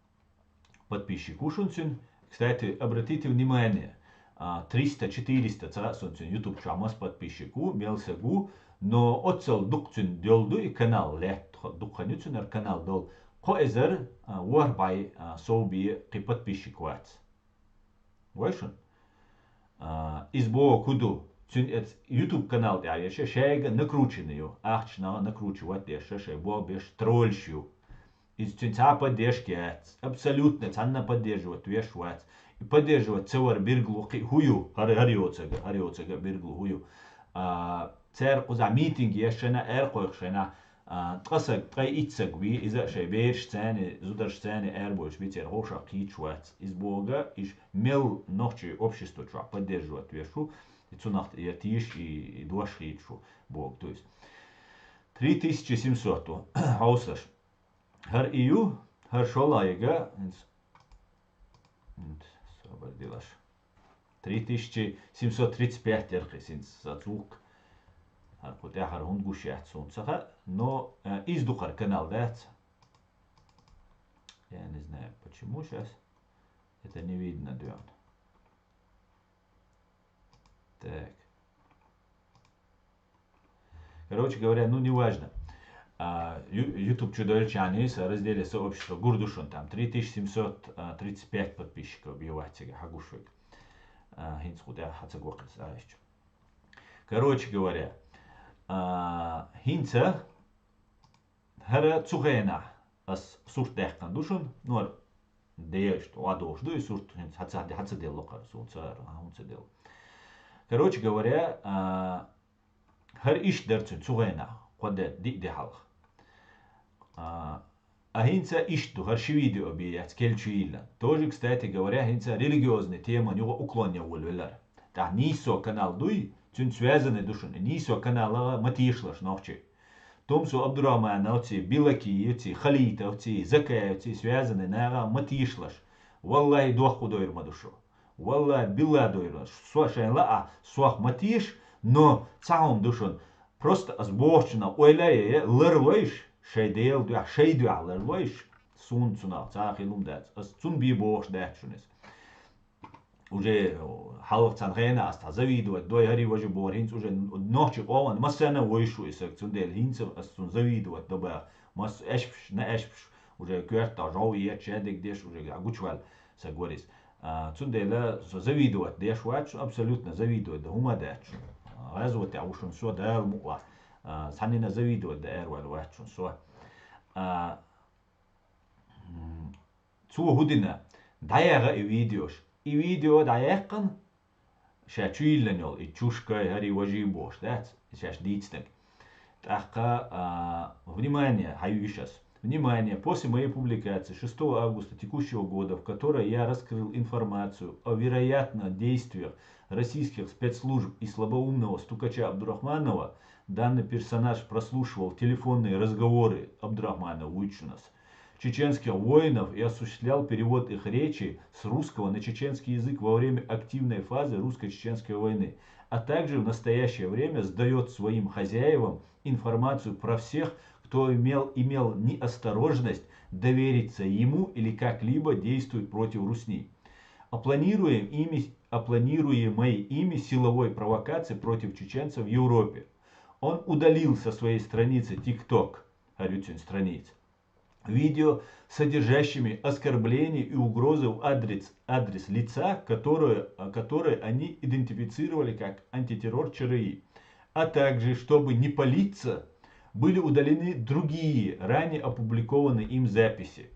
подписчик ва шун цун. Кстати, обратите внимание, а, триста, четыреста ца хаьа сона цун YouTube чу масса подписчик ва, мел саг ва, но оццал дукха цун долаш ду и канал лаьтта, дукха хан ю цун хӀара канал долаш. Кхо эзар, а, ворхӀ бӀаь, а, сов бе кхы подписчик вац. Вай шун? А, из боху ду, цун эц YouTube канал тӀехь вешаш, шайга накрученный ю, ахчанах накручивать деш, шай болх беш тролльш ю. Из цун цхьа поддержка яц, абсолютно цхьанна поддерживать веш вац. И поддерживать ца вар билгало кхы хӀу ю, хӀара, хӀара йоцург, хӀара йоцург билгало хӀу ю. А, цар кхузахь митинг еш шайна, аьр кхойх шайна, а, ткъа саг, ткъе итт саг вий, иза а шай бераш царна, зударш царна аьр бойш бий, цар ховшах кхийча вац. Из бога, иш мел нохчий общество чохь поддерживать веш ву, и цунах я тийш, и, и дош хийча ву бога. То есть три тысячи семьсот ву, хьовсаш. ХӀара и ю, хӀара шолгӀа яга, хӀинца, хӀинца собар дилаш. Три тысячи семьсот тридцать пять яркхи синца сацук. ХӀара кху тӀехьара хӀунда гуш яц суна ца хаьа, но, э, из ду хӀара канал, дац? Я не знаю, почему щас это не видно, дуьйна. Так. Короче говоря, ну, неважно. А, Ю-, YouTube чу дойлча, они в разделе сообщества гур ду шун, там три тысячи семьсот тридцать пять подписчиков бе вац цига, хьагуш вайга. А, хӀинца кху тӀехьа хьа ца гохкъис, а, ишчу. Короче говоря, а, хӀинца хӀара цу хенахь ас сурт даьккхина ду шуна, ну, хӀара дешаш, охьадохуш ду и сурт, хӀинца хьаца, хьаца делла кхара суна, ца ара, хӀун ца делла. Короче говоря, а, хӀара иштта дара цуьнан цу хенахь, кхо де, диъ де хьалха. А, а хӀинца иштта ду, хӀара ши видео бе яц, кел чу йиллина. Тоже, кстати говоря, хӀинца религиозный теман юкъа уклонение волавеллар. ТӀаккха нийсо канал дуй, цуьнца связанный ду шуна, нийсо каналагӀа ма тешалаш нохчий. Тумсо Абдурахмановций, Билакиевций, Халитовций, Закаевций связанный нахах ма тешалаш. Валлахьи, дохко дойр ма ду шу. Валлахьи, биллахьи, дойр ма ду шу. Со шайн лаахь, сох ма теша, но цхьа хӀума ду шуна. Просто ас бохучунах ойла а яь, ларлойш, шайн Делан дуьхьа, шайн дуьхьа ларлойш, суна цунах цхьа а хила хӀума дац. Ас цунна бе бохуш дац шуна иза. Уже хьалха цхьана хенахь ас цхьа завидовать дой, хӀара важа бохура, хӀинца уже нохчийн къоман массарна а вевзаш ву и саг, цундела хӀинца ас цунна завидовать до баха. Масса аьшпаш, на аьшпаш, уже коьртах жов еш, шадерг деш, уже гучуваьлла саг вара иза. А, цундела со завидовать деш вац шуна, абсолютно завидовать дан хӀума дац шуна. ГӀазотехь ву шуна со, Дала мукъалахь. А, цхьаннена завидовать дан араваьлла вац шуна со. А, М, цо хӀу дина, дӀаяьхна и видеош. И видео дӀаяьккхина, ша чу йиллина йолу, и чушкой, хӀара важа бохуш дац, шаьш дийцинарг. ТӀаккха, а, внимание, хьайуьйш ас. Внимание, после моей публикации шестого августа текущего года, в которой я раскрыл информацию о вероятных действиях российских спецслужб и слабоумного стукача Абдурахманова, данный персонаж прослушивал телефонные разговоры Абдурахманова, вуьйцу шуна ас, чеченских воинов и осуществлял перевод их речи с русского на чеченский язык во время активной фазы русско-чеченской войны, а также в настоящее время сдаёт своим хозяевам информацию про всех, кто имел, имел неосторожность довериться ему или как-либо действует против Русни. О планируем ими, о планируемой ими силовой провокации против чеченцев в Европе. Он удалил со своей страницы TikTok, хӀара ю цуьнан страница, видео, содержащими оскорбления и угрозы в адрес, адрес лица, которое, которое они идентифицировали как антитеррор ЧРИ, а также, чтобы не палиться, были удалены другие, ранее опубликованные им записи.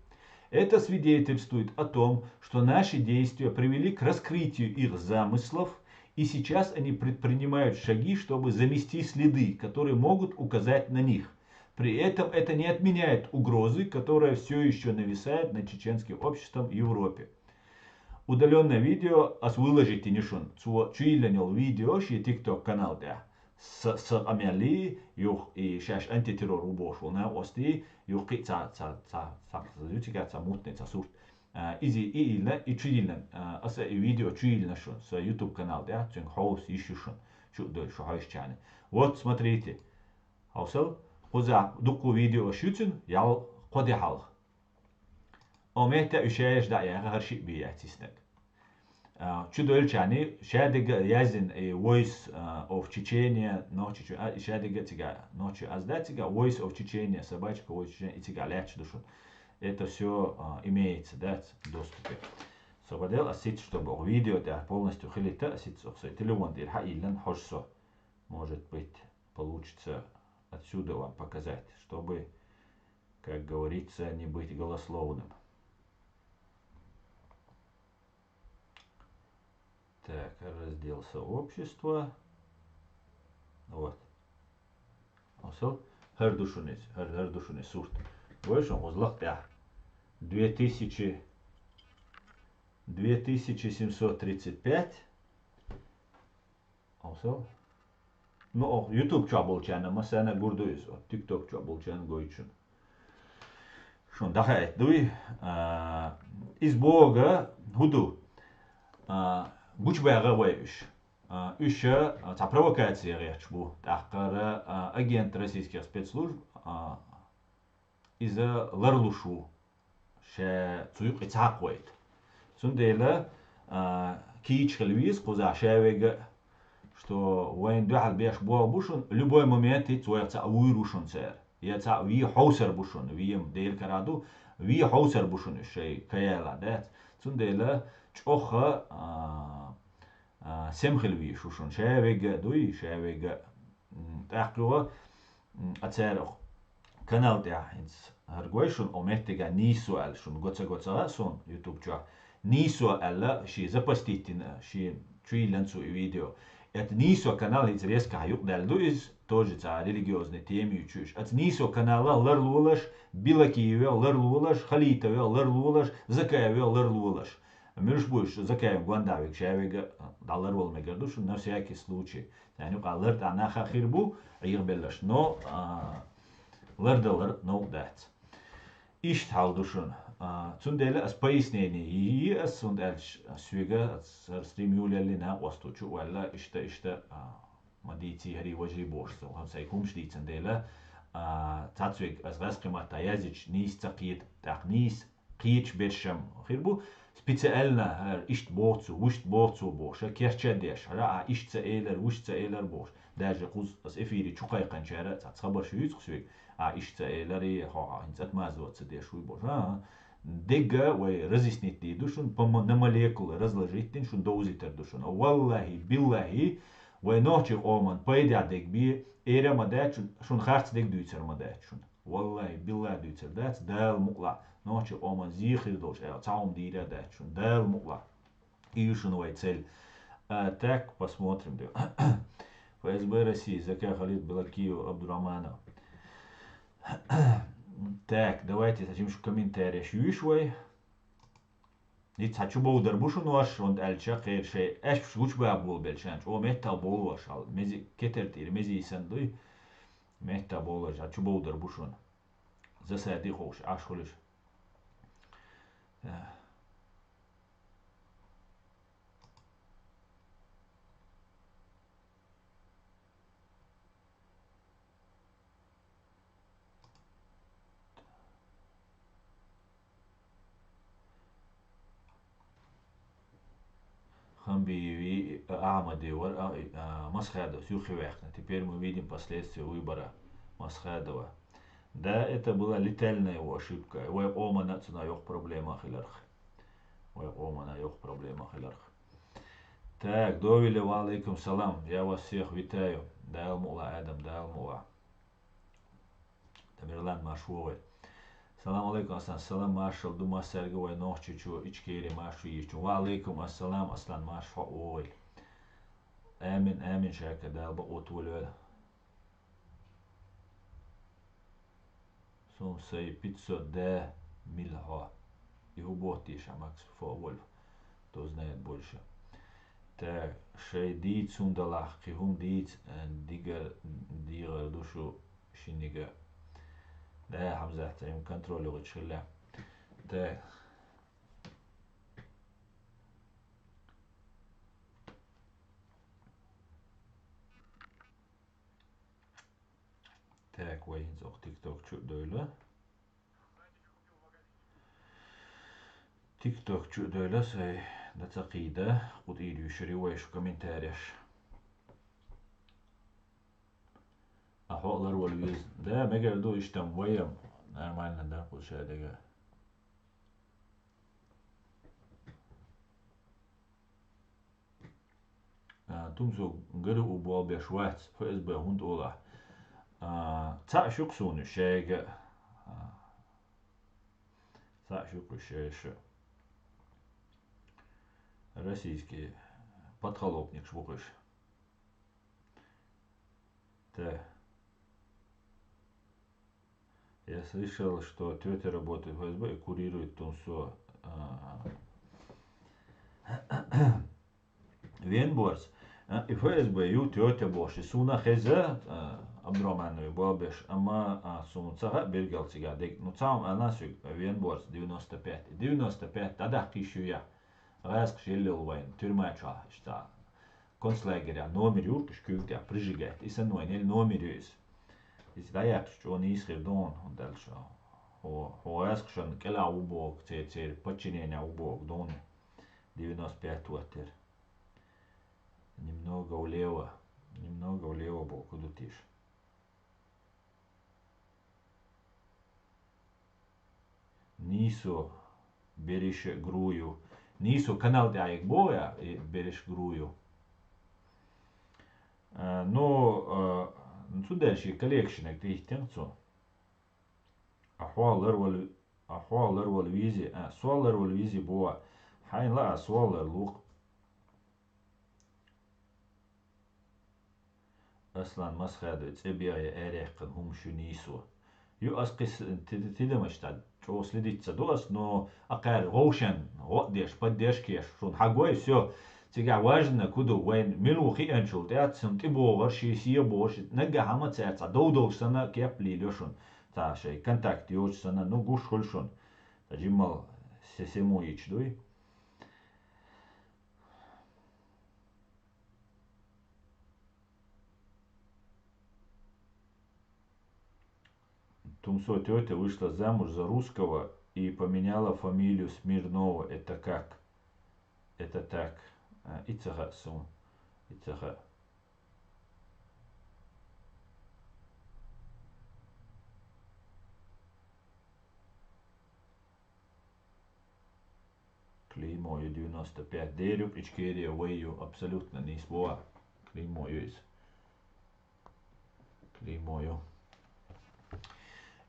Это свидетельствует о том, что наши действия привели к раскрытию их замыслов, и сейчас они предпринимают шаги, чтобы замести следы, которые могут указать на них. При этом это не отменяет угрозы, которая всё ещё нависает над чеченским обществом в Европе. Удаленное видео ас выложить йина шуна, цо чу йиллина йолу видео шен TikTok канал тӀехь. са, са къамел, юха и шаьш антитеррор ву бохуш волу накъостий, юха кхин а цхьа, цхьа, цхьа, цхьа ю цигахь цхьа мутный цхьа сурт. А, иза и йиллина, и чу йиллина, а, аса и видео чу йиллина шуна, сан YouTube канал тӀехь, цуьнга хьовса йиш ю шуна, чу а девлла шу хьаьжча. Вот, смотрите. Хьовсал, кхузахь дуккха видеош ю цуьнан, ял кхо де хьалха. О, метта уьш яьржа дӀа а яьхна, хӀара шиъ бен яц и стаг. А, чу девллачарна шадерг а яздина, и Voice, а, of Chechnya, нохчичу, а, и шадерг а цигахь, нохчичу аз дац цигахь, Voice of Chechnya, собачка Voice Chechnya, и цигахь лаьтташ ду шуна. Это всё, а, имеется, дац, в доступе. Собадел а сиц, чтобы видео тӀехь полностью хилийта, а сиц оху сайн телефон тӀера хьайиллина хьожа со. Может быть, получится отсюда вам показать, чтобы, как говорится, не быть голословным. Так, раздел сообщества. Вот. Осал. ХӀара ду шуна иза, хӀара, хӀара ду шуна иза сурт. Вай шуна гӀузлакх тӀехь. Две тысячи, две тысячи семьсот тридцать пять. Осал. Ну, о, YouTube чохь болчарна массарна гур ду иза, о, TikTok чохь болчарна гойту шуна. Шуна дӀахаийта дуй. А, иза бохург хӀун ду? А, гучубаьгӀа вай уьш. А, уьш, а, цхьа провокация гӀерташ бу. ТӀаккха, а, агент российских спецслужб, а, иза ларлуш ву. Ша цу юкъе ца хьакхавайта. Цундела, а, кийча хила веза кхузахь ша вега, что вайна дуьхьал беш болх бу шуна, любой момент хӀинца вайх цхьаъ вуьйр ву шуна цара. Я цхьаъ вен хьовсар бу шуна, вен Делан кара ду, вен хьовсар бу шуна уьш шайн каяла, дац. Цундела чӀогӀа, а, а, сема хила веза шу шуна. Ша вега а дуй, ша вега а. М, тӀаккха юха, м, а цара канал тӀехь хӀинца хӀара гой шуна, о меттигахь нийсо аьлла шуна го ца го ца хаьа суна YouTube чохь. Нийсо аьлла, шен запостить дина, шен чу йиллина цо и видео. Это нийсо канал хӀинца резкахь юкъадаьлла ду иза, тоже цхьа религиозный тема ю чуьш. Аца нийсо каналах ларлолаш, Билакиевех ларлолаш, Халитовех ларлолаш, Закаевех ларлолаш. Муьлш бу уьш Закаев гонда вега, ша вега, дӀаларвала мегар ду шуна, на всякий случай. Царна юкъа лар тӀехь наха хир бу, Ӏехабелларш, но, а, лардалар новкъа дац. Иштта хьал ду шуна. А, цундела ас пояснение йи ас, хӀунда аьлча соьга, ас хӀара стрим юлалли накъосту чу а ваьлла, иштта, иштта, а, ма дийций хӀарий важий бохуш, со хӀан сайн хӀумаш дийцина дела, а, цхьацца вега ас гӀаьскхи матта язйича нийса ца кхета, тӀаккха нийса кхеташ берш-м хир бу, специально, хӀара иштта боху цо, вуьшта боху цо бохуш, а керча а деш, хӀара а иштта ца элар, вуьшта ца элар бохуш. Даже кхуза ас эфире чу кхайкханчара а цхьацца хабарш юьйцу кху соьга, а иштта ца элар, и хьо хӀинца отмазываться деш вуй бохуш. А, а. Дегга вай разъяснить дийр ду шуна, по мо-, на молекулы разложить дина шуна довзийтар ду шуна. Валлахи, биллахи, вай нохчий къоман пайдехь дерг бе, эра ма дац шуна, шуна харц дерг дуьйцар ма дац шуна. Валлахи, биллахи дуьйцур дац, Дала мукъалахь, нохчийн къоман зен хир долуш аьлла, цхьа хӀума дийр а дац шуна, Дала мукъалахь. И ю шуна вай цель. А, так, посмотрим, да. ФСБ России, Закай Халид, Белакиев, Абдураманов. Так, давайте, зачем шу комментарий шу виш вай? Ницца хьан чу бовдар бу шуна ваша, хӀунда аьлча кхера шайн аьшпаш гучубаха болабелча, чӀогӀа меттахболу ваша, хьал мези, кетар тӀера мези йисан дуй, меттахболу ваша, хьан чу бовдар бу шуна. Засади ховш, Ӏаш хуьлуш. Э. Хамбиеви Ахмаде вара, а, а, Масхадовс юххе ваьккхина. Теперь мы видим последствия выбора Масхадова. Да, это была летальная его ошибка. Вай къомана цунах йоккха проблема хиларх. Вай къомана йоккха проблема хиларх. Так, Довиле, ва алейкум салам. Я вас всех витаю. Дала мукъла, Адам, Дала мукъла. Тамерлан, марш вогӀийла. Салам алейкум, Аслан. Салам, маршалла ду массаьрга вай Нохчийчу, Ичкери, марш ву йийшачу. Ва алейкум ассалам, Аслан, марш хьо вогӀийла. Амин, амин, шака, Дала бакъо толойла. Сум сай пятьсот да мил хьо. И хӀу боху теша, Макс Фо Вольф. Кто знает больше. Так, шай дийца хӀума далахь, кхин хӀума дийца, э, дигар, дийгӀар ду шу шинниг а. Да, Хьамзат, цхьа юм контроль йогӀуч хилла. Так. Так, вай хӀинца оха TikTok чу а дойла. TikTok чу а дойла сай, да ца кхийда, кху тӀера юьйшур ю вай шу комментареш. А хьо а ларвала веза. Да, мегар ду, иштта вай а нормально дар кху шадага. А, тумсо ГРУ болх беш вац, ФСБ хӀунда олахь. А, цхьаъ шуьйкъу суна шайга. А, цхьаъ шуьйкъу шайша. Российский подколопникаш бу-кх уьш. Так. Я слышал, что тётя работает в ФСБ и курирует тумсо, а, Венборс. А, и ФСБ ю тётя бохуш. И суна хеза, а, Абдурахманови болх беш, амма, а, суна ца хаьа билггал цигахь дерг. Ну, цхьа хӀума аьлла соьга, Венборс девяносто пять. Девяносто пять дӀадаккха йиш ю яхь. ГӀазкхаша елла йолу вайн, тюрьма чохь, иштта концлагерехь номер ю-кх уьш куьйга тӀехь прижигать. И санна вайн елла номер ю иза. Иза дӀаяьккхича чӀогӀа нийса хир ду хьуна, хӀунда аьлча хьо, хьо гӀазкхашна кӀелахь ву боху, церан, церан подчиненехь ву боху ду хьуна. Девяносто пять ваттера. Немного влево. Немного влево боху, ку ду тиша? Нийсо бериша грую. Нийсо канал тӀехь боху я, и бериш грую. А, ну, а, ну, цу дальше коллекшнаг тӀехӀиттина цо. А хьо ларвала, а хьо ларвала визи, а, со ларвала визи боху. Хьайна лаа, со ларлу-кх. Аслан Масхадович, цӀе бегӀе арех кхин хӀума шу нийсо. Ю ас кхис ти-, ти-, тидамаш цхьа чӀогӀа следить ца ду ас, но акхаьр гӀовшен, гӀо а деш, поддержка еш, шуна хьагой, всё. Цигахь важна ку ду, вайн мила ву хиъанчул тӀаьццана тӀебогӀар, шен сехьа богӀуш, наггахь хьама цаьрца дов долуш санна, кеп лийла шуна. Цхьа шайн контакт йоцуш санна, ну, гуш хуьлу шуна. Цхьа жиммал се-, сему йиташ дуй. Тумсо тётя вышла замуж за русского и поменяла фамилию Смирнова. Это как? Это так. А, и ца хаьа суна. И ца хаьа. Клеймо ю девяносто пять. Дерюк Ичкерия вай ю абсолютно нийса боху. Клеймо ю иза. Клеймо ю.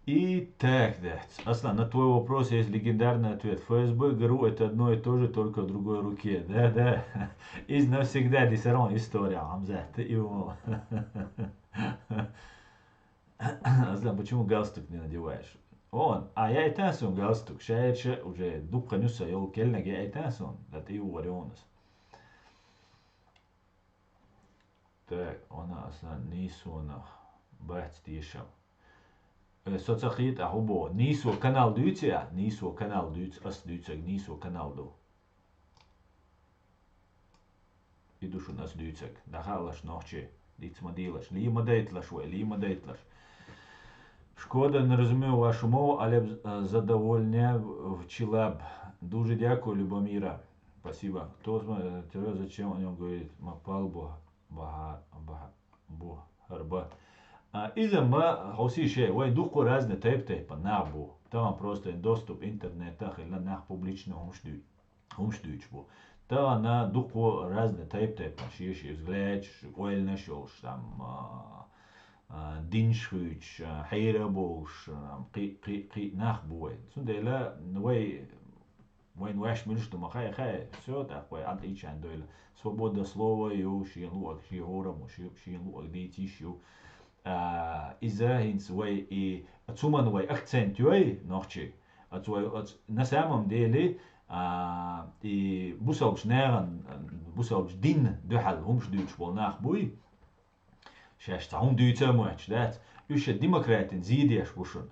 И так, да. Аслан, на твой вопрос есть легендарный ответ. ФСБ, ГРУ — это одно и то же, только в другой руке. Да, да. Из навсегда дисарон история, Хамза, ты его. Аслан, почему галстук не надеваешь? Он, а я и так сон галстук. Шаьрча уже дукха нюса йол келнаг я и так сон. Да ты его варёнас. Так, она Аслан нийсонах бац дешам. Э, со ца хета, хӀу бо. Нийсо канал дуьйцу я? Нийсо канал дуьйцу, ас дуьйцаг нийсо канал ду. И ду шуна ас дуьйцург. ДӀахаалаш нохчий. Диц ма дийлаш. Лий ма дайталаш вай, лий ма дайталаш. Шкода, не розумію вашу мову, але б-, е, задовольня вчила б. Дуже дякую, Любомира. Спасибо. Кто смо-, е, тебе зачем о нём говорит? Мапал бу-, бага-, бага-, бу-, харба. А, иза ма, хьо сий ше, вай дуккха разный тайп-тайпа нах бу. Тахана просто доступ интернета хилла, нах публично хӀумаш дуй-, хӀумаш дуьйцуш бу. Тахана дуккха разный тайп-тайпана шен-шен взглядаш, ойланаш йолуш, там, а, а, динаш хуьйцуш, а, хьера а бовлуш, а, кхин, кхин, кхин нах бу вай. Цундела вай, вайна ваьш муьлш ду ма хаьа, хаьа, всё, тӀаккха вай Ӏад ийчан дойла. Свобода слова ю, шен луъаг, шен хӀораммо, шен, шен луъаг дийца йиш ю. А, иза хӀинца вай и, цуман вай акцент йой, нохчий. Аца вай, аца, на самом деле, А, и бусалбачу нахана, бусалбачу динна дуьхьал хӀумаш дуьйцуш болу нах буй, шаьш цхьа хӀума дуьйца а моьттуш дац, уьш шайн демократина зен деш бу шуна.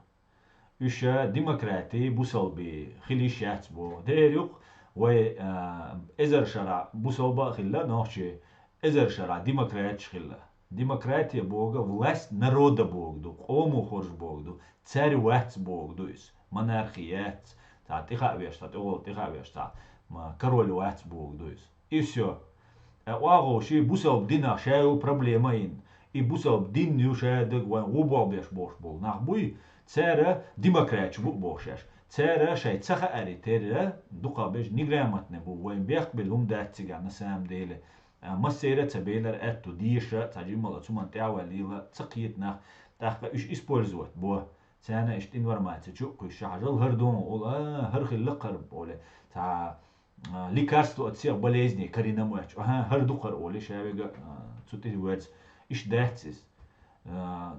Уьш демократи, бусалби хила йиш яц боху. Дера юкъа вай, а, эзар шарахь бусалба а хилла нохчий, эзар шарахь демократаш хилла. Демократия боху власть народа боху ду, къомо хоржу боху ду, цаьрга вац боху ду иза. Монархи яц, цхьа тӀехаа веш, цхьа тӀехула тӀехаа веш, цхьа ма-, король вац боху ду иза. И всё. Ткъа оха ши бусалба динах ша йолу проблема а йина, и бусалба дин ю ша дага вайн гӀу болх беш бохуш болу нах буй, цара демократаш бу а боху шаьш. Цара шайн ца хаари терра, дукха бежа неграмотный бу, вайн бехк била хӀума дац цигахь на самом деле. А, массеран а ца белар аьтту деша, цхьа жиммала цуман тӀаьхьаваьлла лела ца кхета нах, тӀаккха уьш использовать бо. Царна иштта информаци чу а кхуьссуш, хьажал хӀара догӀу олу, а, хӀара хилла кхара олу. Цхьа, а, лекарство от всех болезней карийна моьттуш. Аха, хӀара ду кхара олу, ша вега, а, цу тӀе верза. Иштта дац иза. А,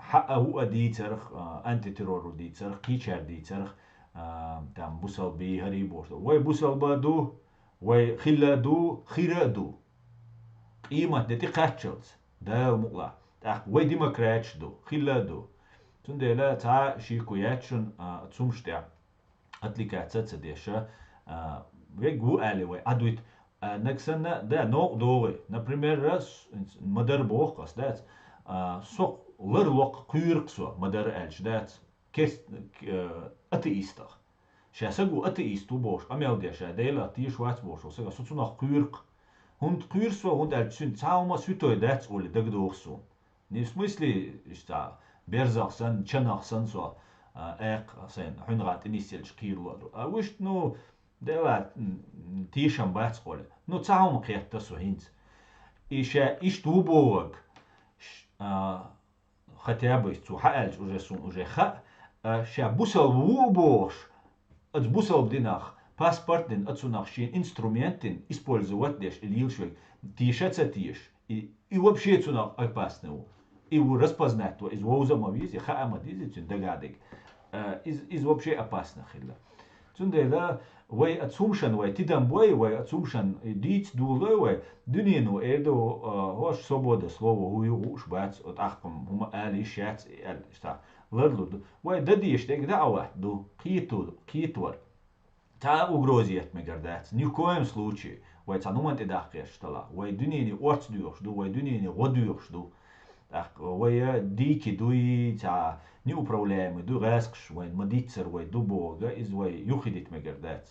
хьаа а ву а дийцарх, а, антитеррору дийцарх, кхечара дийцарх, а, там бусалби хӀарий бохуш. Вай бусалба ду, вай хилла ду, хира а ду. Къемат де тӀе кхаччалц, Дала мукъалахь. ТӀаккха вай демократаш ду, хилла а ду. Цундела цхьа шеко яц шуна, а, цу хӀумаш тӀехь отвлекаться а ца деш, а, вег ву аьлла вай Ӏадвита, а, наг санна, да, новкъа догӀий. Например, с-, ма-дарра боху ас, дац, а, со лар локкха кхуьйракх со, ма-дарра аьлча, дац, керст-, э, атеистах. Ша саг ву атеист ву бохуш, къамел деш, ша Делах теша вац бохуш, со, со цунах кхуьйракх. ХӀунда кхуьйру со, хӀунда аьлча цуьнан цхьа хӀума а святой дац олий дагадогӀу суна. Не в смысле, иштта, берзах санна, чанах санна со, а, эккха сайна, хьуьнагӀа тӀе нисъелча кхийрало а ду. А вуьшта, ну, Дела, м, тешам бац олий. Ну, цхьа хӀума кхетта со хӀинца. И ша иштта ву бохург, ш-, а, хотя бы цо хьааьлча уже суна уже хаьа, а, ша бусалба ву а бохуш, оцу бусалба динах паспорт а дина, оцунах шен инструмент а дина, использовать а деш, и лелаш верг, теша а ца теша, и, и вообще цунах опасный ву. И ву распознать ву, иза вовза а ма веза, и хаа а ма деза, и цуьнан дагадега. А, иза, иза вообще опасный хилла. Цундела вай оцу хӀумашан вай тидам бой, вай оцу хӀумашан дийца долой вай, дуьнено эр ду, а, хӀорш свобода слова хӀу ю хууш бац, оцу тӀаккха хӀума ала йиш яц, аьлла, иштта, ларлур ду. Вай дан дезаш дерг дӀа а ватта ду, кхето-, кхетавар. Цхьа а угроза етта мегар дац. Ни в коем случае. Вай цхьа хӀуманна тӀе даккха гӀерташ талахь. Вай дуьнене орца доьхуш ду, вай дуьнене гӀо доьхуш ду. ТӀаккха вай дикий дуй, цхьа неуправляемый ду, гӀаскхаш вайна ма-дийццара вай ду бохург, иза вай юххе дита мегар дац.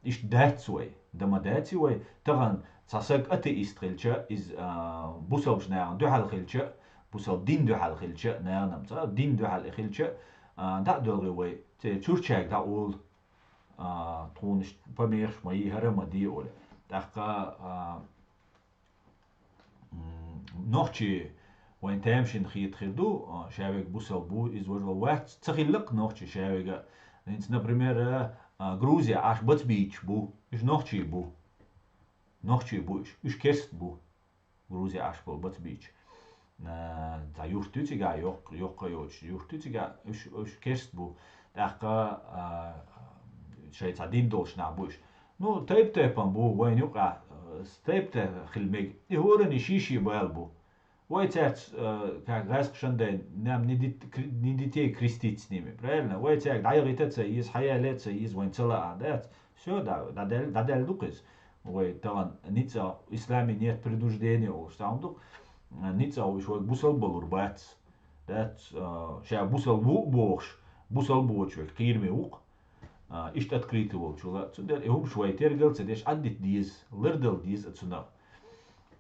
Иштта дац вай, дан ма дац и вай. Тахана цхьа саг атеист хилча, иза, а, бусалбачу нахана дуьхьал хилча, бусалба дин дуьхьал хилча, нахана-м цхьа дин дуьхьал и хилча, а, дӀа а доьлхий вай, церан чурчаьрга дӀа а олу. А, тхуна иштта помехаш ма йий, хӀара ма де олий. ТӀаккха, а, м, нохчий вайн тамашийна хета хир ду, а, ша вега бусалба ву, иза важа вац, ца хилла-кх нохчий ша вега. ХӀинца, например, а, Грузия Ӏаш бац бийцаш бу, уьш нохчий бу. Нохчий бу уьш, уьш керст бу. Грузия Ӏаш болу бац бийча. А, цхьа юрт ю цигахь, йоккха, йоккха йоцуш юрт ю цигахь, уьш, уьш керст бу. ТӀаккха, а, шайн цхьа дин долуш нах бу уьш. Ну, тайп-тайпана бу, вайна юкъахь, а, тайп-тайпана хила мега. И хӀоранна ший-ший бала бу. Вай цаьрца, а, как гӀаскхашан дайн, нам не дит-, кри-, не детей крестить с ними, правильно? Вай цаьрга дӀаяхийта а ца еза, хьаяле а ца еза, вайна ца лаахь, дац? Всё, да, дӀадаьлла, дӀадаьлла ду-кх иза. Вай тахана ницкъ а, в исламе нет принуждения олуш цхьа хӀума ду-кх. Ницкъ а уьш вайга бусалба балур бац. Дац, а, ша бусалба ву а бохуш, бусалба воцуш вайга кхераме ву-кх. А, иштта открытый волчул а. Цундела и хӀумаш вай тергал а ца деш, Ӏаддита деза, лардала деза а цунах.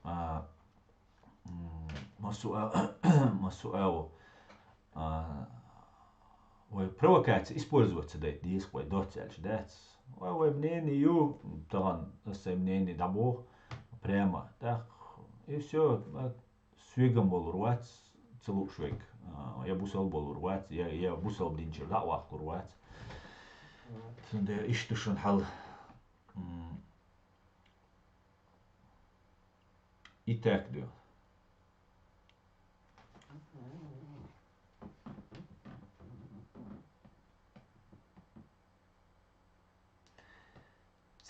А, м, массо а, массо а ву. А, вай провокация использовать ца дайта деза-кх вай, доцца аьлча, дац? Вай, вай мнение ю, тахана ас сайн мнение дӀабоху прямо, так, и всё, а, соьган болур вац, ца лууш верг, а, я бусалба болур вац, я, я бусалба динчуьра дӀа а ваккхалур вац. Цундела иштта ду шуна хьал. М. И так ду.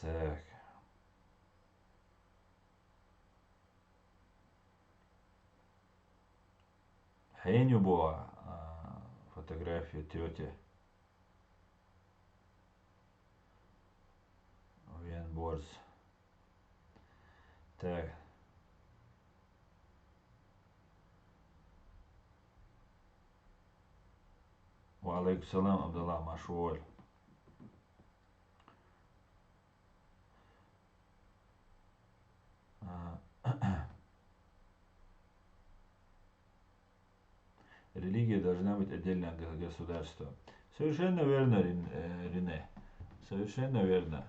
Так. Хьеню бо, а, фотография тётя. Вен борз. Так. Ва алейкум салам, Абдалла, марша вола. А, религия должна быть отдельно от государства. Совершенно верно, Рин-, э, Рене. Совершенно верно.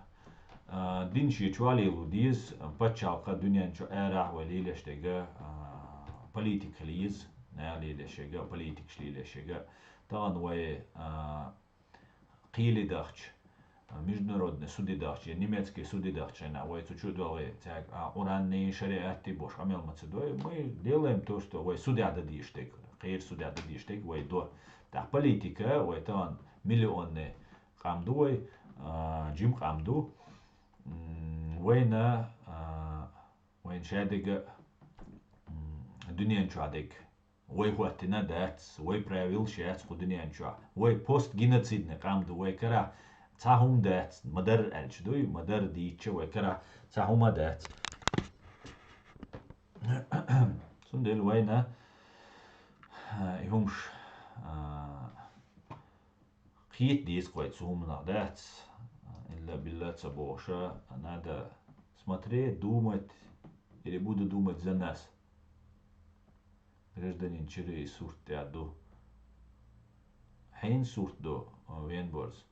А, дин шен чохь лело деза, пачхьалкх дуьнен чу арахь вай лелаш дерг, а, политика хила еза, наха лелаш ерг, политикаш лелаш ерг. Тахана вай, а, кхеле дахча, а, международный суде дахча, я немецкий суде дахча, вай цу чу а доьлхий, цаьрга, а, Къуръанний, шариатий бохуш къамел ма ца дой, мы делаем то, что вай судехь дан дезаш дерг, кхеран судехь дан дезаш дерг вай до. ТӀаккха политика, вай тахана миллионный къам ду вай, а, жима къам ду. М, вайна, а, вайна шадерг, м, дуьнен чохь дерг. Вай хӀоттийна дац, вай правилаш яц кху дуьнен чохь. Вай постгеноцидный къам ду, вай карахь цхьа хӀума дац, ма-дарра аьлча дуй, ма-дарра дийцча вай карахь цхьа хӀума дац. Цундела вайна, а, и хӀумаш, а, кхета деза-кх вай цу хӀуманах, дац? Илла-билла ца бохуш, надо смотреть, думать или буду думать за нас. Гражданин Чирий сурт тӀехь ду. Хьенан сурт ду, а, вен борз?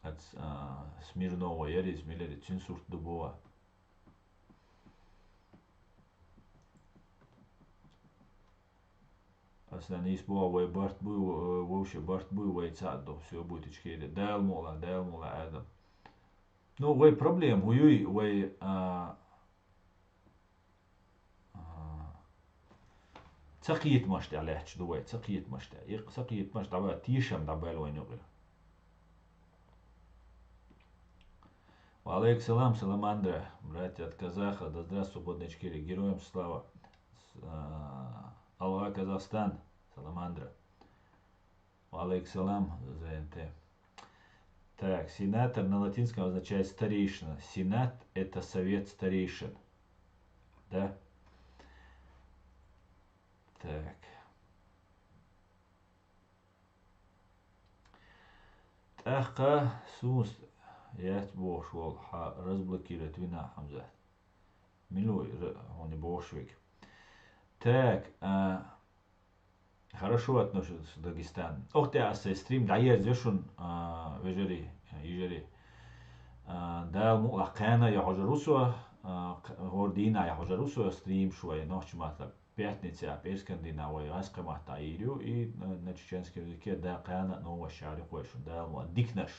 Ац, а, Смирнова яра иза, мила яра, цуьнан сурт ду боху. Аса нийса боху, вай барт буй, вовше барт буй, вай цхьаъ ду, всё будет ичкери. Дала мукъ лахь, Дала мукъ лахь, Адам. Ну, вай проблема хӀун юй, вай, а, а, ца кхетамаш тӀехь лаьтташ ду вай, ца кхетамаш тӀехь. И ца кхетамаш дӀабаьлла, тешам дӀабаьлла вайна юкъера. Ва алейкум салам, Саламандра, братья от казаха, да здравствует свободный Ичкерия, героям слава. С-, а, Алга Казахстан, Саламандра. Ва алейкум салам, З Н Т. Так, сенатор на латинском означает старейшина. Сенат — это совет старейшин. Да? Так. ТӀаккха суна яц бохуш волу хьан разблокировать вина, Хьамзат. Мила ву ра-, хьуна бохуш верг? Так, а, хорошо отношусь к Дагестану. Ох, тӀе аса сайн стрим дӀаерзайо шуна, а, вежарий, йижарий. А, Дала мукъ лахь, кхана а яхьожур ву со, а, кх-, хӀора дийнахь яхьожур ву со стрим шуна вай нохчийн маттахь. Пятницехь, пӀераскан дийнахь вай гӀазкхийн маттахь йийр ю, и на, на чеченском языке, да, кхана а новаш шаьрюкхой шуна, Дала мукъ лахь. Диканаш.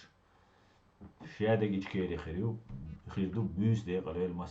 Шадерг Ичкери хир ю, хир ду, буьйса декъала йойла мас